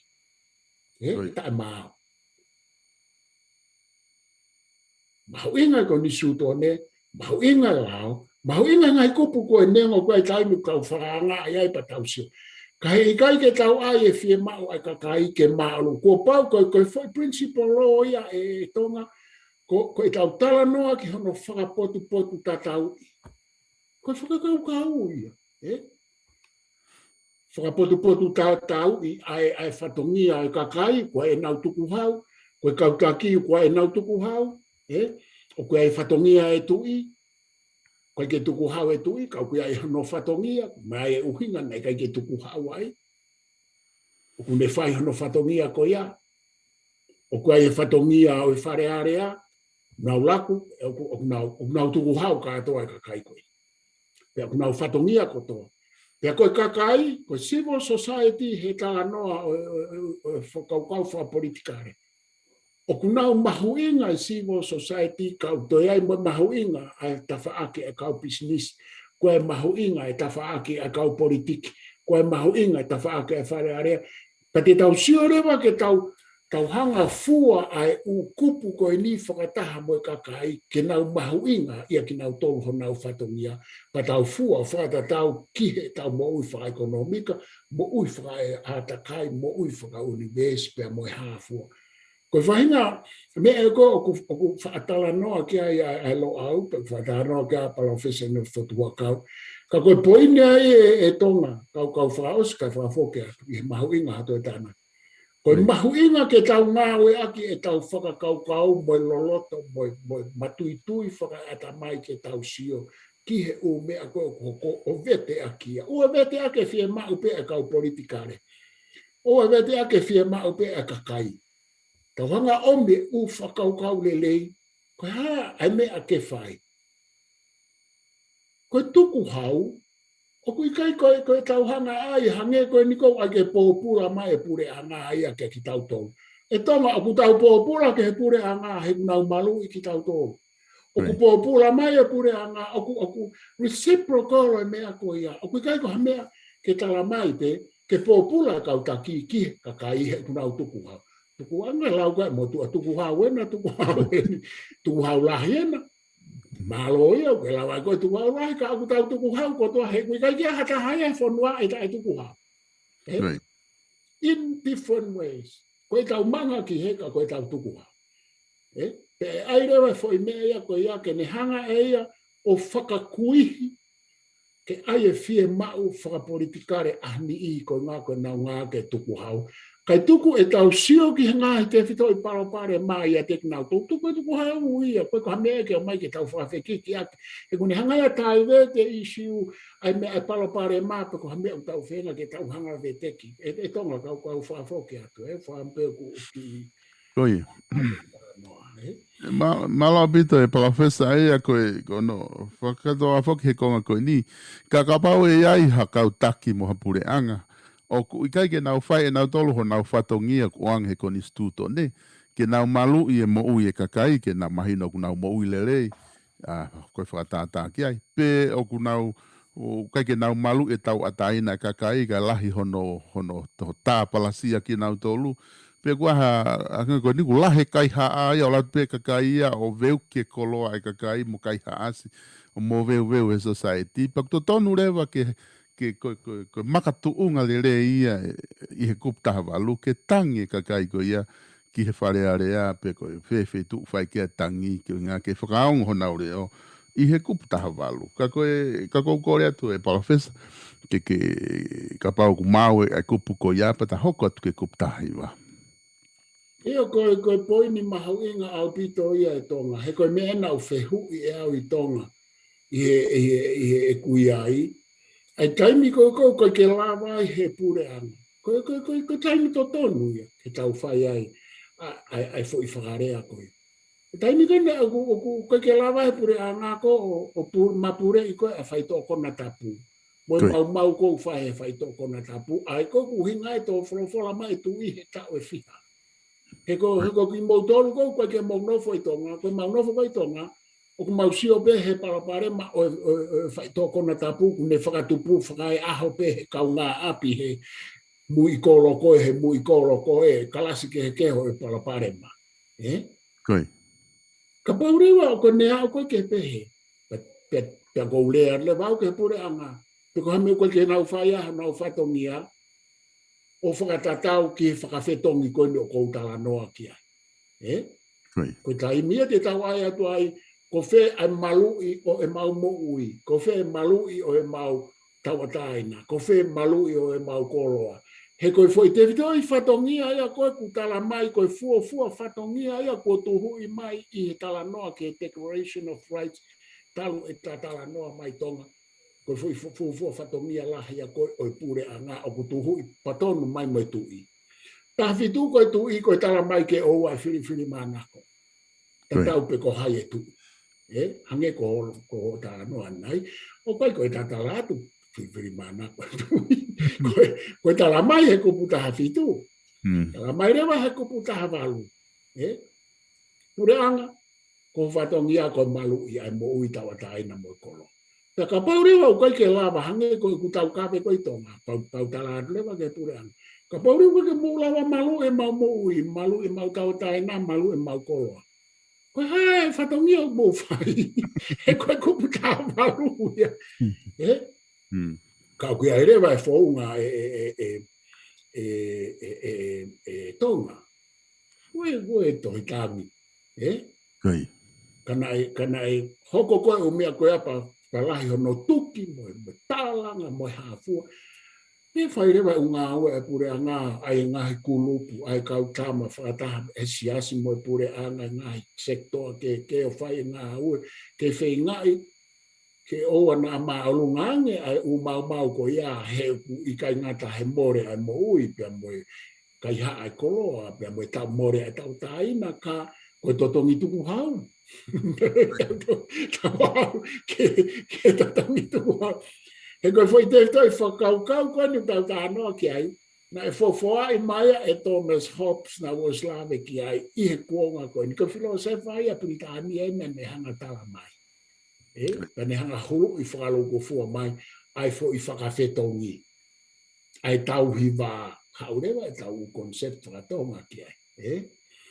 Ē, Ko ia. Taʻemaau. Mahuʻinga ko Nisitone, mahuʻinga lao, mahuʻinga ngaahi kupu ko e neongo ko e taimi kau fakaanga ai ai pea tau sio. Ka he ʻikai ke tau ʻai e fiemaʻu ʻa e kakai ke māʻolunga. Kuo pau ko, ko e foʻi principle law ia ʻe Tonga, ko, ko ʻetau talanoa ki hono fakapotupotu tatauʻi. Ko e fakakaukau ia, ē? Fakapotupotu tatauʻi ʻa e, ʻa e fatongia ʻa e kakai, ko ʻenau tukuhau, ko e kau taki, ko ʻenau tukuhau, ē? ʻOku ʻi ai e fatongia e tuʻi, ʻikai ke tukuhau e tuʻi, ka ʻoku ʻi ai hono fatongia, mai e ʻuhinga naʻe ʻikai ke tukuhau ai. ʻOku ne fai hono fatongia ko ia. ʻOku ʻi ai e fatongia ʻo e fale alea, nau laku, ʻoku, ʻoku nau, ʻoku nau tukuhau kātoa e kakai ko ia. Pea ʻoku nau fatongia kotoa. Pea ko e kakai, ko e civil society he talanoa ʻo, ʻo, ʻo, ʻo e fakakaukau fakapolitikale. ʻOku nau mahuʻinga e civil society ka ʻoku toe ʻi ai mo e mahuʻinga ʻa e tafaʻaki ʻa e kau pisinisi. Ko e mahuʻinga e tafaʻaki ʻa e kau politiki. Ko e mahuʻinga e tafaʻaki ʻa e fale alea. Ka te tau sio leva ke tau, tau hanga fua ʻa e ʻū kupu ko eni fakataha mo e kakai, ke nau mahuʻinga ia kinautolu honau fatongia, pea tau fua fakatatau ki heʻetau moʻui fakaʻekonōmika, moʻui fakaʻātakai, moʻui fakaʻunivēsi pea mo e hā fua. Ko e faʻahinga meʻa ko ē ʻoku, ʻoku faʻa talanoa ki ai ʻa, ʻa Loʻau, pea faʻa talanoa ki ai ʻa Palōfesa Nofo Fotu Huʻakau. Ka ko e poini ai ʻe, ʻe Tonga, kau, kau fakaʻosi, kae fakafoki atu, ʻi he mahuʻinga ha toe tānaki. Ko e Right. mahuʻinga ke tau ngāueʻaki ʻetau fakakaukau mo e loloto, mo e, mo e matuitui fakaʻatamai ke tau sio ki he ʻū meʻa ko ē ʻoku hoko ʻo veteʻaki ia. ʻOua veteʻaki e fiemaʻu pē ʻa e kau politikale. ʻOua veteʻaki e fiemaʻu pē ʻa e kakai. Tau hanga ʻomi e ʻū fakakaukau lelei. Ko e hā ʻa e meʻa ke fai. Ko e tukuhau, ʻoku ʻikai ko e, ko e tau hanga ai, hangē ko eni ʻoku ʻai ke pōpula mai e puleʻanga ia kiate kitautolu. ʻE Tonga, ʻoku tau pōpula ki he puleʻanga he ʻoku nau maluʻi kitautolu. ʻOku Right. pōpula mai e puleʻanga, ʻoku, ʻoku reciprocal e meʻa ko ia. ʻOku ʻikai ko ha meʻa ke tala mai pē, ke pōpula e kau taki ki he kakai he ʻoku nau tukuhau. Tukuhau, lau ko e motuʻa tukuhau ena, tukuhau eni, tukuhau lahi ena. Mālō ia, ʻoku ke lava ko e tukuhau lahi, ka ʻoku tau tukuhau kotoa he ʻoku ʻikai ke ʻi ai ha taha ia he fonua ʻe taʻetukuhau. Ē? Right. In different ways. Ko e tau manga ki he ka ko e tau tukuhau. Ē? Pea ʻai leva e foʻi meʻa ia ko ia ke ne hanga ʻe ia ʻo fakakuihi ke ʻai e fiemaʻu fakapolitikale ʻa e niʻihi ko e ngāue ko ē ʻenau ngāue ke tukuhau. Kae tuku ʻetau sio ki he ngaahi tefitoʻi palopalema ia te nau tuku e tukuhau ia, ko e ko ha meʻa ke ʻomai ke tau fakafekiki ʻaki. He ʻoku ne hanga ia ʻo taivete ʻa e ʻisiū, ʻa e meʻa ʻa e palopalema pe ko ha meʻa ʻoku tau feinga ke tau hanga ʻo veteki. ʻE, ʻe Tonga kau kau fakafoki atu, ʻe, fakampeu ku uki. Ko ia. Noa, ʻe? Mālō ʻaupito e palōfesa ia ko e, ko hono fakatoa foki he konga ko eni. Ka kapau ʻe ʻi ai ha kau taki mo ha puleʻanga ʻoku ʻikai ke nau fai ʻe nautolu honau fatongia ʻoku ʻoange he konisitūtone, ke nau maluʻi e moʻui e kakai, ke nau mahino ʻoku nau moʻui lelei, ʻa, ko e fakatātā ki ai. Pe ʻoku nau, ʻoku ʻikai ke nau maluʻi e tauʻatāina e kakai, kae lahi hono, hono, hono tā palasia kinautolu. Pe ʻoku ʻi ai ha, ʻa, ko eni ʻoku lahi e kaihaʻa ia, ʻoku lahi pē kakai ia ʻo veuki e koloa e kakai mo kaihaʻasi, ʻo moveuveu e society. Pea ʻoku totonu leva ke, ke ko, ko, ko e makatuʻunga lelei ia ʻi he kupu taha valu, ke tangi e kakai ko ia ki he Fale Alea pe ko e fē feituʻu fai ki ai e tangi, ke ngāue ke fakaongo honau leʻo ʻi he kupu taha valu. Ka ko e, ka ʻoku ou kole atu e palōfesa, ke, ke, kapau ʻoku maau e kupu ko ia pea ta hoko atu ki he kupu taha hiva. ʻIo, ko e, ko e poini mahuʻinga ʻaupito ia ʻe Tonga, he ko e meʻa naʻa ku fehuʻi ʻe au ʻi Tonga, ʻi he, ʻi he, ʻi he ʻeku ʻi ai. ʻA e taimi ko ē ʻoku ʻikai ke lava ai he puleʻanga. Ko e, ko e, ko e, ko e taimi totonu ia, ke tau fai ai, ʻa, ʻa, ʻa e foʻi fakalea ko ē. Taimi ko ē naʻa ʻoku, ʻoku ʻikai ke lava he puleʻanga ko ē ʻo, ʻo pu-, mapuleʻi ko ē ʻa e faitoʻo konatapu. Mo e Ko ia. maumau ko ē ʻoku fai he faitoʻo konatapu. ʻA ia ko e ʻuhinga e tō folofola mai e tuʻi he taʻu ʻe fiha. He ko, he ko kimoutolu ko ē ʻoku ʻikai ke mou nofo ʻi Tonga, ko ʻemau nofo ko ē ʻi Tonga, ʻoku mau sio pē he palopalema ʻo e, ʻo e, ʻo e faitoʻo konatapu, ʻoku ne fakatupu fakaeʻaho pē he kaungāʻapi he muʻi kolo ko ē, he muʻi kolo ko ē, kalasi kehekehe ʻo e palopalema. ʻE? Ko ia. Kapau leva ʻoku ne aʻu ko ē ke pehē. Pea, pea, pea ʻoku ou lea leva au ki he puleʻanga. Pe ko ha meʻa ko ē ke nau fai ai honau fatongia ʻo fakatatau ki he fakafetongi ko eni ʻoku ou talanoa ki ai. ʻE? Ko ia. Ko e taimi ia te tau ʻai atu ai, ko fē ʻa e maluʻi ʻo ʻemau moʻui, ko fē maluʻi ʻo ʻemau tauʻatāina, ko fē maluʻi ʻo ʻemau koloa. He ko e foʻi tefitoʻi fatongia ia ko ē ʻoku tala mai, ko e fuofua fatongia ia kuo tuhuʻi mai ʻi he talanoa ki he Declaration of Rights, talu ʻeta talanoa mai Tonga. Ko e foʻi fu-, fuofua fatongia lahi ia ko ē ʻo e puleʻanga ʻoku tuhuʻi patonu mai mo e tuʻi. Taha fitu ko e tuʻi ko e tala mai ke ʻoua ʻe filifilimānako. Ko ia. Tatau pē ko hai e tuʻi. ʻE, hangē ko, ko hoʻo talanoa ʻanenai. ʻOku ʻikai ko ʻeta tala atu, filifilimānako e tuʻi. Ko e, ko e tala mai he kupu taha fitu. Mm. Tala mai leva he kupu taha valu. ʻE? Puleʻanga, ko e fatongia ko e maluʻi ʻa e moʻui, tauʻatāina mo e kolo. Pea kapau leva ʻoku ʻikai ke lava, hangē ko ʻeku taukave ko ē ʻi Tonga, pau, pau tala atu leva ki he puleʻanga. Kapau leva ʻoku ʻikai ke mou lava maluʻi ʻemau moʻui, maluʻi ʻemau tauʻatāina, maluʻi ʻemau koloa, ko e hā e fatongia ʻoku mou fai? He ko e kupu taha valu ia. ʻE? Mm. Ka ʻoku ʻi ai leva e founga ʻe, ʻe, ʻe Tonga. Ko e, ko e tohi tangi. ʻE? Ko ia. Ka naʻe, ka naʻe hoko ko ē ʻū meʻa ko ia pea, pea lahi hono tuki mo e, mo e tālanga mo e hā fua. Pea fai leva e ʻū ngāue ʻa e puleʻanga, ʻa e ngaahi kulupu, ʻa e kau tama fakataha, e siasi mo e puleʻanga, e ngaahi sekitoa kehekehe ʻo fai e ngāue, ke feingaʻi ke ʻoua naʻa māʻolunga ange ʻa e ʻū maumau ko ia, he ʻoku ʻikai ngata he mole ʻa e moʻui, pea mo e kaihaʻa e koloa, pea mo e tau mole ʻa e tauʻatāina, ka ko e totongi tukuhau. Tau au ke, ke totongi tukuhau. He ko e foʻi tefitoʻi fakakaukau ko eni ʻoku tau talanoa ki ai, naʻe fofoaʻi mai ia ʻe Thomas Hobbes, naʻa ku ʻosi lave ki ai ʻi he kuonga ko eni. Ko e filōsefa ia Pilitānia ia naʻa ne hanga tala mai. ʻE, pea ne hanga huluʻi fakalūkufua mai ʻa e foʻi fakafetongi, ʻa e tauhi vā, haʻu leva ʻetau concept faka-Tonga ki ai. ʻE?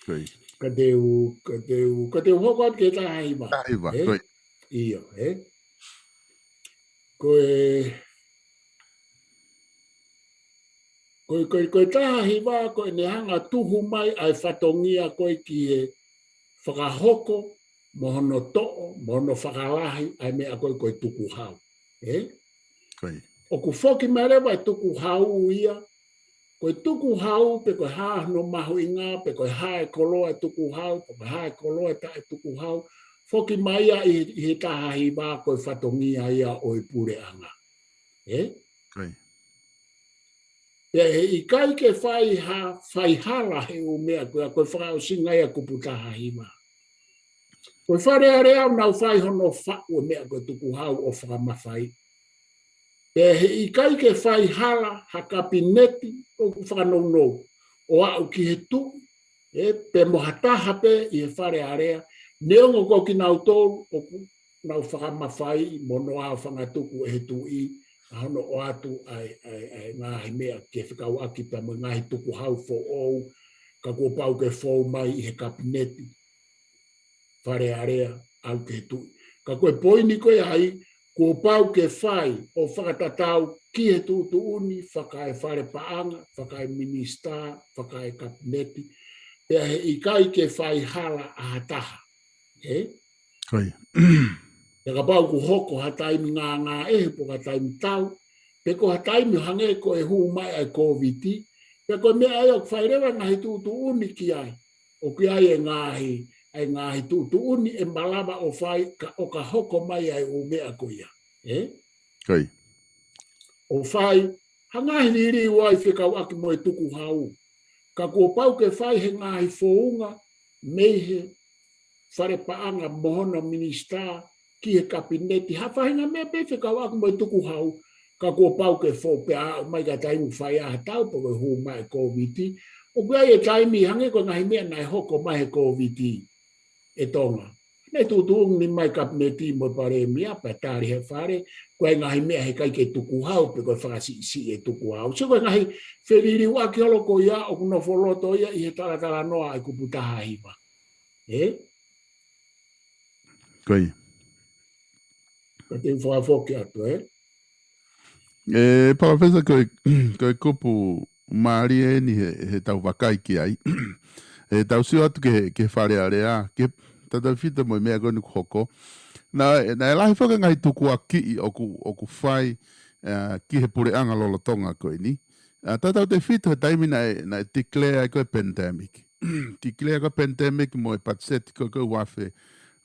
Ko ia. Ka te u, ka te u, ka te u hoko atu ki he taha hiva. Taha hiva, ʻe? Ko ia. ʻIo, ʻe? Ko e, ko e, ko e, ko e taha hiva ko ʻene hanga tuhu mai ʻa e fatongia ko ē ki he fakahoko, mo hono toʻo, mo hono fakalahi ʻa e meʻa ko ē ko e tukuhau. ʻE? ʻOku foki mai leva e tukuhau ia, ko e tukuhau pe ko e hā hono mahuʻinga, pe ko e hā e koloa e tukuhau, pe ko e hā e koloa e taʻetukuhau, foki mai ia ʻi, ʻi he taha hiva ko e fatongia ia ʻo e puleʻanga. Ē? Pea he ʻikai ke fai ha, fai hala he ʻū meʻa ko ia, ko e fakaʻosinga ia kupu taha hiva. Ko e Fale Alea ʻoku nau fai hono faʻu e meʻa ko e tukuhau ʻo fakamafai. Pea he ʻikai ke fai hala ha kapineti ʻoku fakanounou ʻo aʻu ki he tuʻi, ē, pe mo ha taha pē ʻi he Fale Alea, neongo ko kinautolu ʻoku nau fakamafai mo nau ʻaofangatuku ʻe he tuʻi, ʻa hono ʻoatu ʻa e, ʻa e, ʻa e ngaahi meʻa ke fekauʻaki pea mo e ngaahi tukuhau foʻou, ka kuo pau ke fou mai ʻi he kapineti Fale Alea, ʻalu ki he tuʻi. Ka ko e poini ko ia ai, kuo pau ke fai ʻo fakatatau ki he tuʻutuʻuni, fakaefale paʻanga, fakaeminisitā, fakaekapineti, pea he ʻikai ke fai hala ʻa ha taha. Ē? Pea kapau ʻoku hoko ha taimi ngāngāʻehe pe ko ha taimi tau, pe ko ha taimi hangē ko e hū mai ʻa e Kōviti, pe ko e meʻa ia ʻoku fai leva ngaahi tuʻutuʻuni ki ai. ʻOku ʻi ai e ngaahi, e ngaahi tuʻutuʻuni ʻe malava ʻo fai ka, ʻo ka hoko mai ʻa e ʻū meʻa ko ia. Ē? ʻO fai, ha ngaahi liliu ai fekauʻaki mo e tukuhau. Ka kuo pau ke fai he ngaahi founga mei he fale paʻanga mo hono minisitā ki he kapineti. Ha faʻahinga meʻa pē fekauʻaki mo e tukuhau, ka kuo pau ke fou pea aʻu mai ka taimi fai ʻa ha tau pe ko e hū mai e Kōviti. ʻOku ʻi ai e taimi hangē ko e ngaahi meʻa naʻe hoko mai he Kōviti ʻe Tonga. Naʻe tuʻutuʻuni mai kapineti mo e palēmia pea tali he fale, ko e ngaahi meʻa he ʻikai ke tukuhau pe ko e fakasiʻisiʻi e tukuhau. So ko e ngaahi feliliuaki holo ko ia ʻoku nofo loto ia ʻi he talatalanoa ʻa e kupu taha hiva. Ē? Ka te u fakafoki atu, ē? Ē, Palōfesa, ko e, ko e kupu mālie eni he, he tau vakai ki ai. Ē, tau sio atu ki he, ki he Fale Alea, ki he tautefito mo e meʻa ko eni kuo hoko. Naʻe, naʻe lahi foki e ngaahi tukuakiʻi ʻoku, ʻoku fai, ā, ki he puleʻanga lolotonga ko eni. Ā, tautautefito he taimi naʻe, naʻe declare ai ko e pandemic. Declare ko e pandemic mo e patiseti ko e, ko e ua afe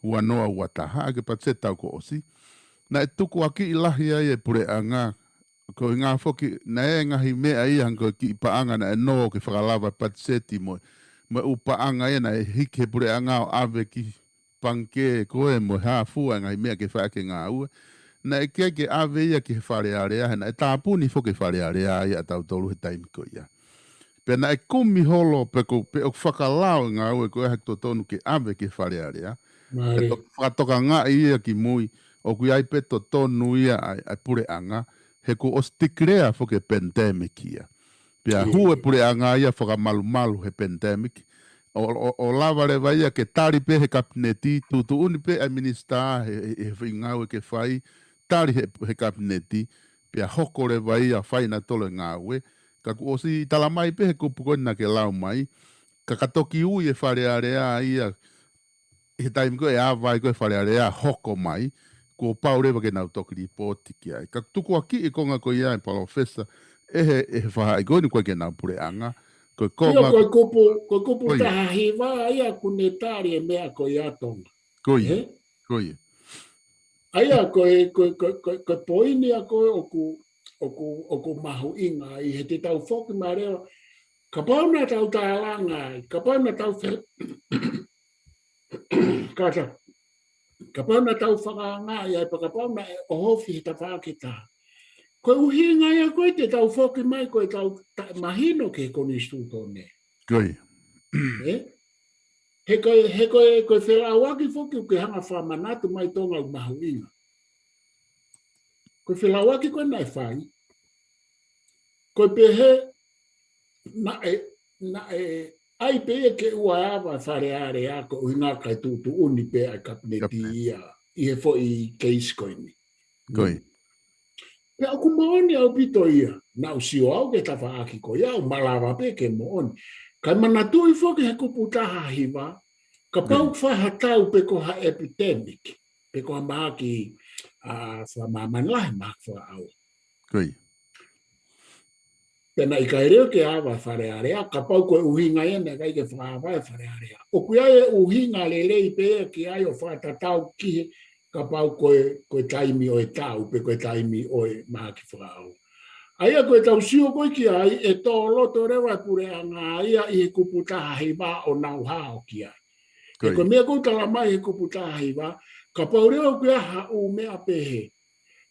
ua noa ua taha, ʻa e patiseti tau kuo ʻosi. Naʻe tukuakiʻi lahi ai e puleʻanga, ko e ngaahi foki, naʻe ngaahi meʻa ia hangē ko e kiʻi paʻanga naʻe nō ke fakalava patiseti mo, mo e ʻū paʻanga ia naʻe hiki he puleʻanga ʻo ʻave ki pangikē ko ē mo e hā fua e ngaahi meʻa ke fai ʻaki e ngāue. Naʻe ʻikai ke ʻave ia ki he Fale Alea, he naʻe tāpuni foki e Fale Alea ia ʻa tautolu he taimi ko ia. Pea naʻe kumi holo pe ko, pe ʻoku fakalao e ngāue ko ē he ʻikai totonu ke ʻave ki he Fale Alea. Mālie. Pea toki fakatokangaʻi ia ki mui, ʻoku ʻi ai pē totonu ia ʻa e, ʻa e puleʻanga, he kuo ʻosi declare foki e pandemic ia. Pea hū e puleʻanga ia fakamalumalu he pandemic. ʻO, ʻo, ʻo lava leva ia ke tali pē he kapineti, tuʻutuʻuni pē ʻa e minisitā he, he, he foʻi ngāue ke fai, tali he, he kapineti, pea hoko leva ia fai nautolu e ngāue. Ka kuo ʻosi talamai pē he kupu ko ena naʻa ke lau mai, ka ka toki ui e Fale Alea ia, he taimi ko ē ʻe ava ai ko ē Fale Alea hoko mai, kuo pau leva ke nau toki lipooti ki ai. Ka tukuakiʻi e konga ko ia ē Palōfesa, ʻe he, ʻe he faʻahi ko eni ko ē ke nau puleʻanga, ko e konga ko e kupu, ko e kupu taha hiva ia ʻoku ne tali e meʻa ko ia Tonga. Ko ia, ko ia. ʻA ia ko e, ko e, ko e, ko e, ko e poini ia ko ē ʻoku, ʻoku, ʻoku mahuʻinga ai he te tau foki mai leva, kapau naʻa tau tālanga ai, kapau naʻa tau fe-, Kātaki, kapau naʻa tau fakaangaʻi ai, pea kapau naʻe ʻohofi he tafaʻaki ʻe taha. Ko e ʻuhinga ia ko ē te tau foki mai ko e tau ta-, mahino ki he konisitūtone. Ko ia. Ē? He ko e, he ko e, ko e felauʻaki foki ʻoku ke hanga fakamanatu mai Tonga ʻoku mahuʻinga. Ko e felauʻaki ko ē naʻe fai. Ko e pehē, naʻe, naʻe ʻai pē ia ke ʻoua ʻe ava Fale Alea ko e ʻuhinga kae tuʻutuʻuni pē ʻa e kapineti ia ʻi he foʻi keisi ko eni. Ko ia. Pea ʻoku moʻoni ʻaupito ia, naʻa ku sio au ki he tafaʻaki ko ia, ʻoku malava pē ke moʻoni. Kae manatuʻi foki he kupu taha hiva, kapau ʻoku fai ha tau pe ko ha epidemic, pe ko ha mahaki, ā, fakamāmani lahi, mahaki fakaʻauha. Ko ia. Pea naʻe ʻikai leva ke ava Fale Alea, kapau ko e ʻuhinga ia naʻe ʻikai ke fakaava e Fale Alea. ʻOku ʻi ai e ʻuhinga lelei pē ki ai ʻo fakatatau ki he kapau ko e, ko e taimi ʻo e tau, pe ko e taimi ʻo e mahaki fakaʻauha. ʻA ia ko e tau sio ko ē ki ai, ʻe tō loto leva e puleʻanga ia ʻi he kupu taha hiva ʻo nau hao ki ai. Ko ia. Ko e meʻa ʻoku tala mai he kupu taha hiva, kapau leva ʻoku ʻi ai ha ʻū meʻa pehē,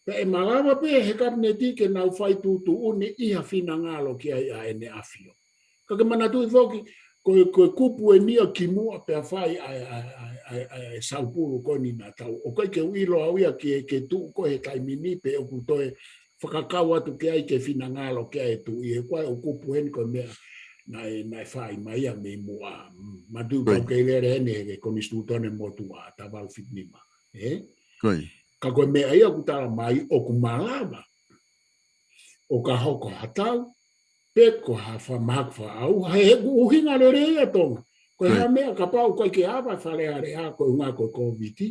pea ʻe malava pē he kapineti ke nau fai tuʻutuʻuni ʻi ha finangalo ki ai ʻa ʻEne ʻAfio. Ka ke manatuʻi foki, ko e, ko e kupu eni ʻa kimuʻa pea fai ʻa e, ʻa e, ʻa e, ʻa e, ʻa e saupulu ko eni naʻa tau. ʻOku ʻikai ke u ʻilo au ia ke, ke tuʻu ko ē he taimi ni pe ʻoku toe fakakau atu ki ai ke finangalo ki ai e tuʻi, he ko e ʻū kupu heni ko e meʻa naʻe, naʻe fai mai ia mei muʻa. Mm, manatuʻi Ko ia. tau kei lele heni he konisitūtone motuʻa, taha valu fitu nima. Ē? Ko ia. Ka ko e meʻa ia ʻoku tala mai ʻoku malava ʻo ka hoko ha tau, pe ko ha fa-, mahaki fakaʻauha, he ʻoku ʻuhinga lelei ia Tonga. Ko e Ko ia. ha meʻa kapau ʻoku ʻikai ke ava Fale Alea ko e ʻuhinga ko e Kōviti,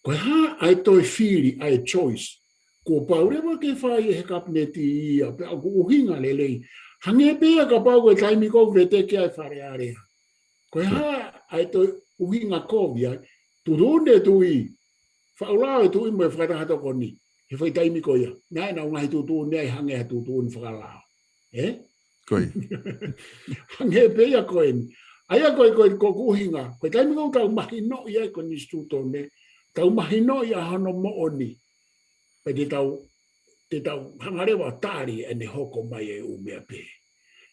ko e hā ʻa e toe fili, ʻa e choice kuo pau leva ke fai ʻe he kapineti ia, pea ʻoku ʻuhinga lelei. Hangē pē ia kapau ko e taimi ko ē veteki ai Fale Alea. Ko e hā ʻa e toe ʻuhinga kovi ai, tuʻutuʻuni e tuʻi, faʻu lao e tuʻi mo e fakataha tokoni he foʻi taimi ko ia. Naʻe ʻi ai ʻenau ngaahi tuʻutuʻuni ai hangē ha tuʻutuʻuni fakalao. Ē? Ko ia. Hangē pē ia ko eni. ʻA ia ko e, ko e, ko ʻeku ʻuhinga, ko e taimi ko ē ʻoku tau mahinoʻi ai e konisitūtone, tau mahinoʻi ʻa hono moʻoni. Pea te tau, te tau hanga leva ʻo tali ʻene hoko mai e ʻū meʻa pehē.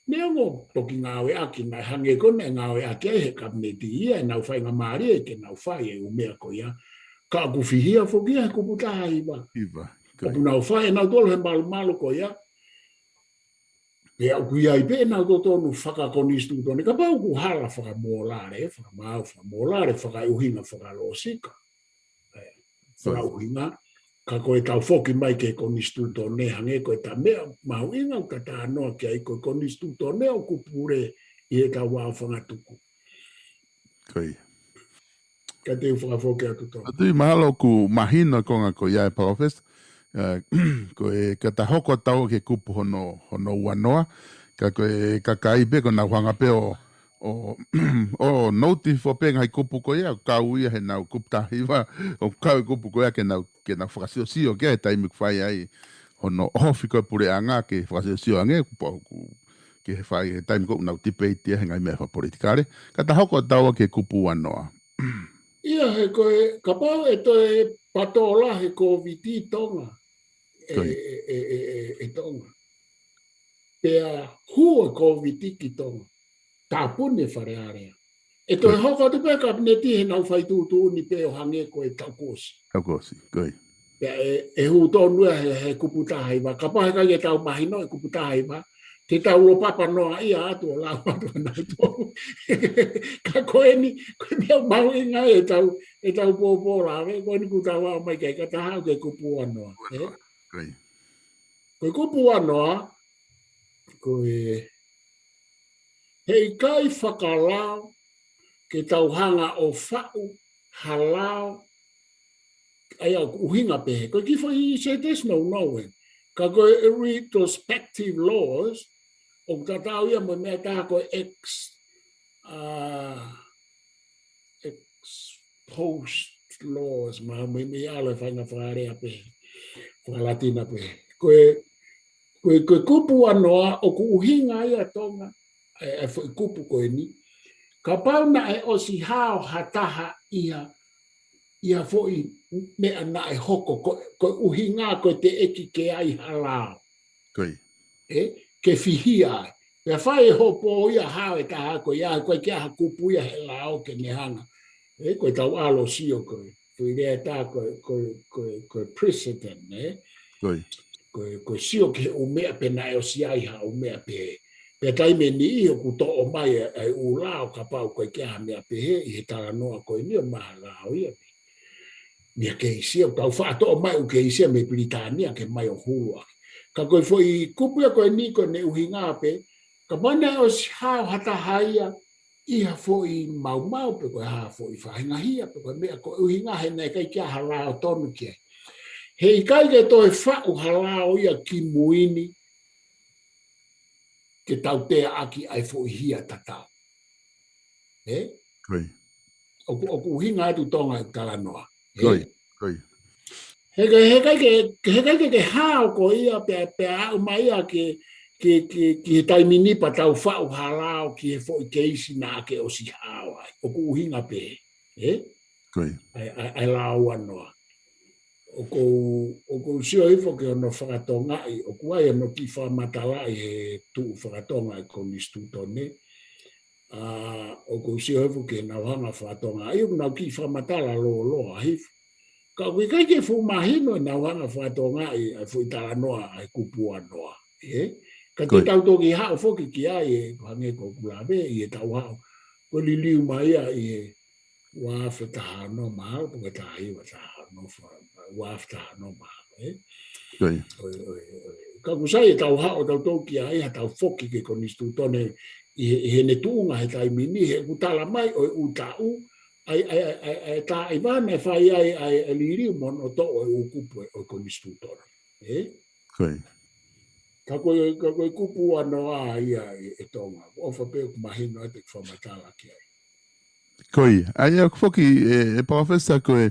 Neongo toki ngāueʻaki, naʻe hangē ko ē naʻe ngāueʻaki ai he kapineti ia ʻenau faingamālie ke nau fai e ʻū meʻa ko ia. Ka ʻoku fihia foki ia he kupu taha hiva. Hiva, ko ia. ʻOku nau fai ʻenau tolo he malumalu ko ia. Pea ʻoku ʻi ai pē ʻenau totonu fakakonisitūtone, kapau ʻoku hala fakamōlale, fakamaau fakamōlale, fakaʻuhinga fakalōsika. Ē, Ko ia. fakaʻuhinga, ka ko e tau foki mai ki he konisitūtone hangē ko e ta meʻa mahuʻinga ʻoku ta talanoa ki ai ko e konisitūtone ʻoku pule ʻi he tau ao fangatuku. Ko ia. Ka te u fakafoki atu Tonga. Atu i mahalo ʻoku mahino e konga ko ia e Palōfesa, ē, ko e ka ta hoko atu ki he kupu hono, hono ua noa, ka ko e kakai pē ko ʻenau hanga pē ʻo, ʻo, ʻo notify pē ngaahi kupu ko ia, kau ia he ʻenau kupu taha hiva, ʻo kau e kupu ko ia ke nau, ke nau fakasiosio ki ai he taimi ʻoku fai ai hono ʻohofi ko ē puleʻanga ke fakasiosio ange, kupu au ku, ke he fai he taimi ko ē ʻoku nau debate ia he ngaahi meʻa fakapolitikale, ka ta hoko atu ki he kupu ua noa. ʻIa he ko e, kapau ʻe toe patola he Kōviti Tonga. ʻE, Ko ia. ʻe, ʻe, ʻe, ʻe, ʻe Tonga. Pea hū e Kōviti ki Tonga. Tāpuni e Fale Alea. ʻE toe Ko ia. hoko atu pē kapineti he ʻenau fai tuʻutuʻuni pē ʻo hangē ko e taʻu kuo ʻosi. Taʻu kuo ʻosi, ko ia. Pea ʻe, ʻe hū tonu ia he, he kupu taha hiva. Kapau he ʻikai ke tau mahino e kupu taha hiva, te tau lopapa noa ia atu ʻo lau atu ʻa nautolu. Ka ko eni, ko e meʻa mahuʻinga ʻetau, ʻetau pōpōlave, ko eni ʻoku tau aʻu mai ki ai, ka ta haʻu ki he kupu ua noa, ē? Ko ia. Ko e kupu ua noa, ko e, heʻikai fakalao ke tau hanga ʻo faʻu ha lao, ʻa ia ʻoku ʻuhinga pehē. Ko e kiʻi foʻi, he said there's no knowing. Ka ko e retrospective laws, ʻoku tatau ia mo e meʻa ʻe taha ko e ex, ā, ex post laws, mahalo mei, mei ʻalu e faʻahinga fakalea pehē, fakalatina pehē. Ko e, ko e, ko e kupu ua noa ʻoku ʻuhinga ia Tonga, ʻa e, ʻa e foʻi kupu ko eni. Kapau naʻe ʻosi hao ha taha ʻi ha, ʻi ha foʻi meʻa naʻe hoko, ko, ko e ʻuhinga ko e teʻeki ke ʻi ai ha lao. Ko ia. Ē, ke fihia ai. Pea fai e hopo ia hao e taha ko ia, ko e ʻikai ke ʻi ai ha kupu ia he lao ke ne hanga. Ē, ko e tau ʻalu ʻo sio ko e, ko e lea ʻe taha ko e, ko e, ko e, ko e precedent, ē? Ko ia. Ko e, ko e sio ki he ʻū meʻa pe naʻe ʻosi ʻi ai ha ʻū meʻa pehē. Pea taimi ʻe niʻihi ʻoku toʻo mai e, e ʻū lao kapau ko e ʻikai ke ʻi ai ha meʻa pehē ʻi he talanoa ko eni ʻo mahalo lao ia. Meʻa keisi ia, ʻoku tau faʻa toʻo mai ʻū keisi ia mei Pilitānia ke mai ʻo hulu ʻaki. Ka ko e foʻi kupu ia ko eni ko ʻene ʻuhinga pē, kapau naʻe ʻosi hao ha taha ia ʻi ha foʻi maumau pe ko ha foʻi faʻahinga hia pe ko e meʻa ko e ʻuhinga he naʻe ʻikai ke ʻi ai ha lao tonu ki ai. He ʻikai ke toe faʻu ha lao ia ki mui ni ke tauteaʻaki ai foʻi hia tatau. Ē? Ko ia. ʻOku, ʻoku ʻuhinga atu Tonga e talanoa. Ē? Ko ia, ko ia. He ʻikai, he ʻikai ke, he ʻikai ke, ke hao ko ia pea, pea aʻu mai ia ke, ke, ke, ki he taimi ni pea tau faʻu ha lao ki he foʻi keisi naʻa ke ʻosi hao ai. ʻOku ʻuhinga pē, ē? Ko ia. ʻAi, ʻai, ʻai lao ua noa. ʻOku ou, ʻoku ou sio hifo ki hono fakatongaʻi, ʻoku ʻi ai hono kiʻi fakamatalaʻi he tuʻu fakatonga e konisitūtone. ʻA, ʻoku ou sio hifo ki heʻenau hanga fakatongaʻi, ʻoku nau kiʻi fakamatala lōloa hifo. Ka ʻoku ʻikai ke fuʻu mahino ʻenau hanga fakatongaʻi ʻa e foʻi talanoa ʻa e kupu ua noa. Ē? Ka te Ko ia. tau toki haʻu foki ki ai ē, ko e hangē ko ʻeku lave ʻi heʻetau haʻu. Ko e liliu mai ia ʻi he ua afe taha ono mahalo, pe ko e taha hiva taha ono, fa-, ua afe taha ono mahalo, ē? Ko ia. ʻOi, ʻoi, ʻoi. Ka ʻoku sai ʻetau haʻu, tau toki ʻai, ha tau foki ki he konisitūtone ʻi he, ʻi heʻene tuʻunga he taimi ni, he ʻoku tala mai ʻo e ʻū taʻu, ʻai, ʻai, ʻai, ʻai, ʻai, tā ʻi vana e fai ai, ʻai, ʻai liliu mo hono toʻo e ʻū kupu ʻo e konisitūtone. Ē? Ko ia. Ka ko e, ka ko e kupu ua noa ia ē, ē Tonga. ʻOfa pē ʻoku mahino atu e fakamatala ki ai. Ko ia. ʻA ia ʻoku foki, ē, ē Palōfesa ko e,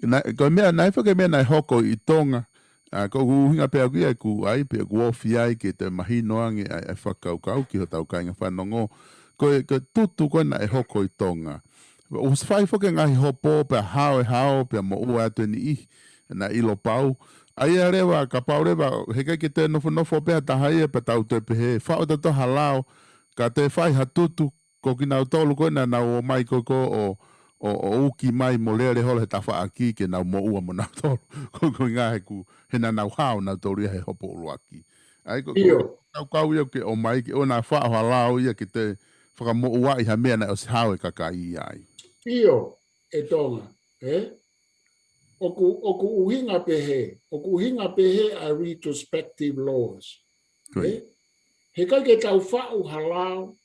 na, ko e meʻa, naʻe foki e meʻa naʻe hoko ʻi Tonga. ʻA, ko ʻeku ʻuhinga pē ʻaʻaku ia ʻeku ʻai, pea ʻoku ofi ai ke toe mahino ange ʻa e, ʻa e fakakaukau ki hotau kāinga fanongo. Ko e, ko e tutu ko ē naʻe hoko ʻi Tonga. ʻOsi fai foki e ngaahi hopo, pea hao e hao, pea moʻua atu e niʻihi, naʻe ʻilo pau. ʻA ia leva, kapau leva, he ʻikai ke toe nofonofo pē ha taha ia, pea tau toe pehē, faʻu ʻe tautolu ha lao, ka toe fai ha tutu, ko kinautolu ko ē naʻa nau ō mai ko ē ko ē ʻo, ʻo, ʻo uki mai mo lele holo he tafaʻaki ke nau moʻua mo nautolu. Ko, ko e ʻuhinga he ʻoku, he naʻa nau hao nautolu ia he hopo ʻuluaki. ʻA ia ko, ko, ʻIo. Kaukau ia ke ō mai ke ʻoua naʻa faʻu ha lao ia ke toe fakamoʻuaʻi ha meʻa naʻe ʻosi hao e kakai ia ai. ʻIo, ē Tonga, ē? ʻOku, ʻoku ʻuhinga pehē, ʻoku ʻuhinga pehē ʻa e retrospective laws. Ko ia. Ē? He ʻikai ke tau faʻu ha lao,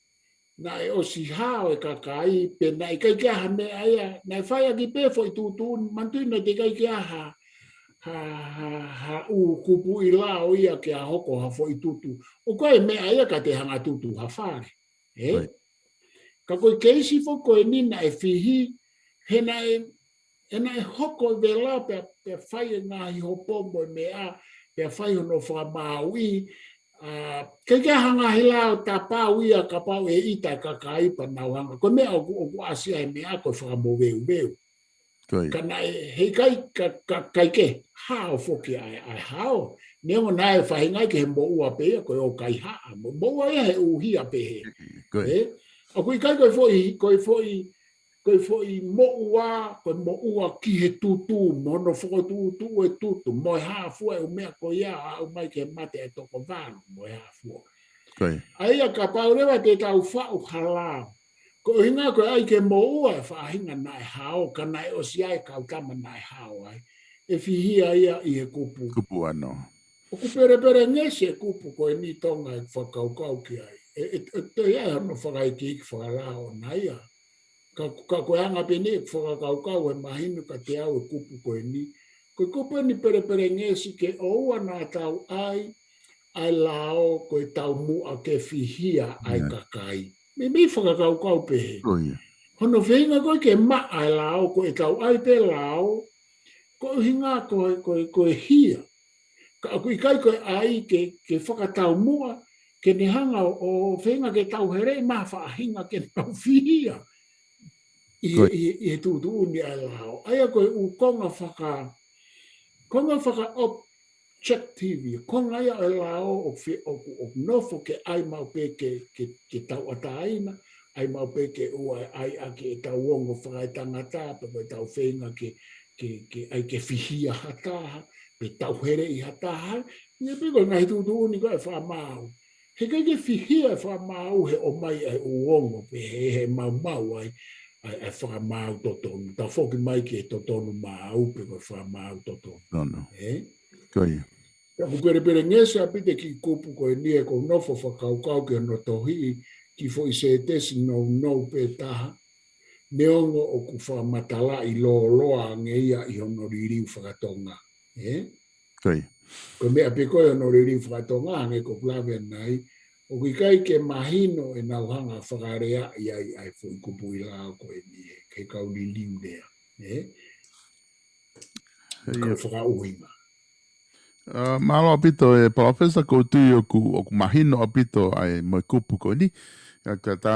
naʻe ʻosi hao e kakai, pe naʻe ʻikai ke ʻi ai ha meʻa ia, naʻe fai ʻaki pē foʻi tuʻutuʻuni, manatuʻi naʻe ʻikai ke ʻi ai ha, ha, ha, ha ʻū kupuʻi lao ia ke ʻā hoko ha foʻi tutu. ʻOku ʻi ai e meʻa ia ka te hanga tutu ha fale. Ē? Ko ia. Ka ko e keisi foki ko eni naʻe fihi, he naʻe, he naʻe hoko e vela pea, pea fai e ngaahi hopo mo e meʻa, pea fai hono fakamāuʻi, ʻa, ʻikai ke ʻi ai ha ngaahi lao tapau ia kapau ʻe ʻita e kakai pea nau hanga. Ko e meʻa ʻoku, ʻoku ʻasi ai e meʻa ko e fakamoveuveu. Ko ia. Ka naʻe, he ʻikai ka, ka, ʻikai ke hao foki ʻa e, ʻa e hao. Neongo naʻe faʻahinga ia ki he moʻua pē ia, ko e ō kaihaʻa. Mo, moʻua ia he ʻū hia pehē. Ko ia. Ē? ʻOku ʻikai ko e foʻi, ko e foʻi, ko e foʻi moʻua, ko e moʻua ki he tutu, mo hono fokotuʻutuʻu e tutu, mo e hā fua e ʻū meʻa ko ia, aʻu mai ki he mate e toko valu, mo e hā fua. Ko ia. ʻA ia kapau leva te tau faʻu ha lao. Ko e ʻuhinga ko e ʻai ke moʻua e faʻahinga naʻe hao, ka naʻe ʻosi ʻi ai e kau tama naʻe hao ai. ʻE fihi ia ia ʻi he kupu. Kupu ua noa. ʻOku pelepelengesi e kupu ko eni Tonga e fakakaukau ki ai. ʻE, ʻe, ʻe toe ʻi ai hono fakaikiiki fakalao na ia. Ka, ka ko e anga pē eni e fakakaukau ʻe mahino kiate au e kupu ko eni. Ko e kupu eni pelepelengesi ke ʻoua naʻa tau ʻai ʻa e lao ko e taumuʻa ke fihia ʻa e Ia. Kakai. Meimei fakakaukau pehē. Ko ia. Hono feinga ko ē ke maʻa e lao, ko e tau ʻai pē lao, ko e ʻuhinga ko e, ko e, ko e hia. Ka ʻoku ʻikai ko e ʻai ke, ke fakataumuʻa, ke ne hanga ʻo, ʻo feinga ke tau heleʻi mai ha faʻahinga ke nau fihia. ʻI, Ko ia. ʻI, ʻI he tuʻutuʻuni ʻa e lao. ʻA ia ko e ʻū konga faka, konga faka-op-, objective, konga ia ʻo e lao ʻoku fi-, ʻoku, ʻoku nofo ke ʻai maʻu pē ke, ke, ke tauʻatāina, ʻai maʻu pē ke ʻoua ʻe ʻai ʻaki ʻetau ongo fakaetangata, pe ko ʻetau feinga ke, ke, ke ʻai ke fihia ha taha, pe tau heleʻi ha taha, ʻi he piko ngaahi tuʻutuʻuni ko ē fakamaau. He ʻikai ke fihia e fakamaau he ʻomai ʻa e ʻū ongo pē he, he maumau ai, ʻa e, ʻa e fakamaau totonu. Tafoki mai ki he totonu maau pe ko e fakamaau totonu. No, no. Ē? Ko ia. Ka ʻoku pelepelengesi ʻaupito e kiʻi kupu ko eni ʻoku ou nofo fakakaukau ki hono tohiʻi, kiʻi foʻi sētesi nounou pē taha, neongo ʻoku fakamatalaʻi lōloa ange ia ʻi hono liliu fakatonga. Ē? Ko e meʻa pē ko ē ʻo e liliu fakatonga, hangē ko ʻeku lave ʻanenai, ʻoku ʻikai ke mahino ʻenau hanga fakaleaʻi ai ʻa e foʻi kupu ʻi lao ko eni ʻe he kau liliu lea. Ē? Kau fakaʻuhinga. Mālō ʻaupito e Palōfesa, ʻoku ou tui ʻoku, ʻoku mahino ʻaupito ʻa e mo e kupu ko eni. Ka ta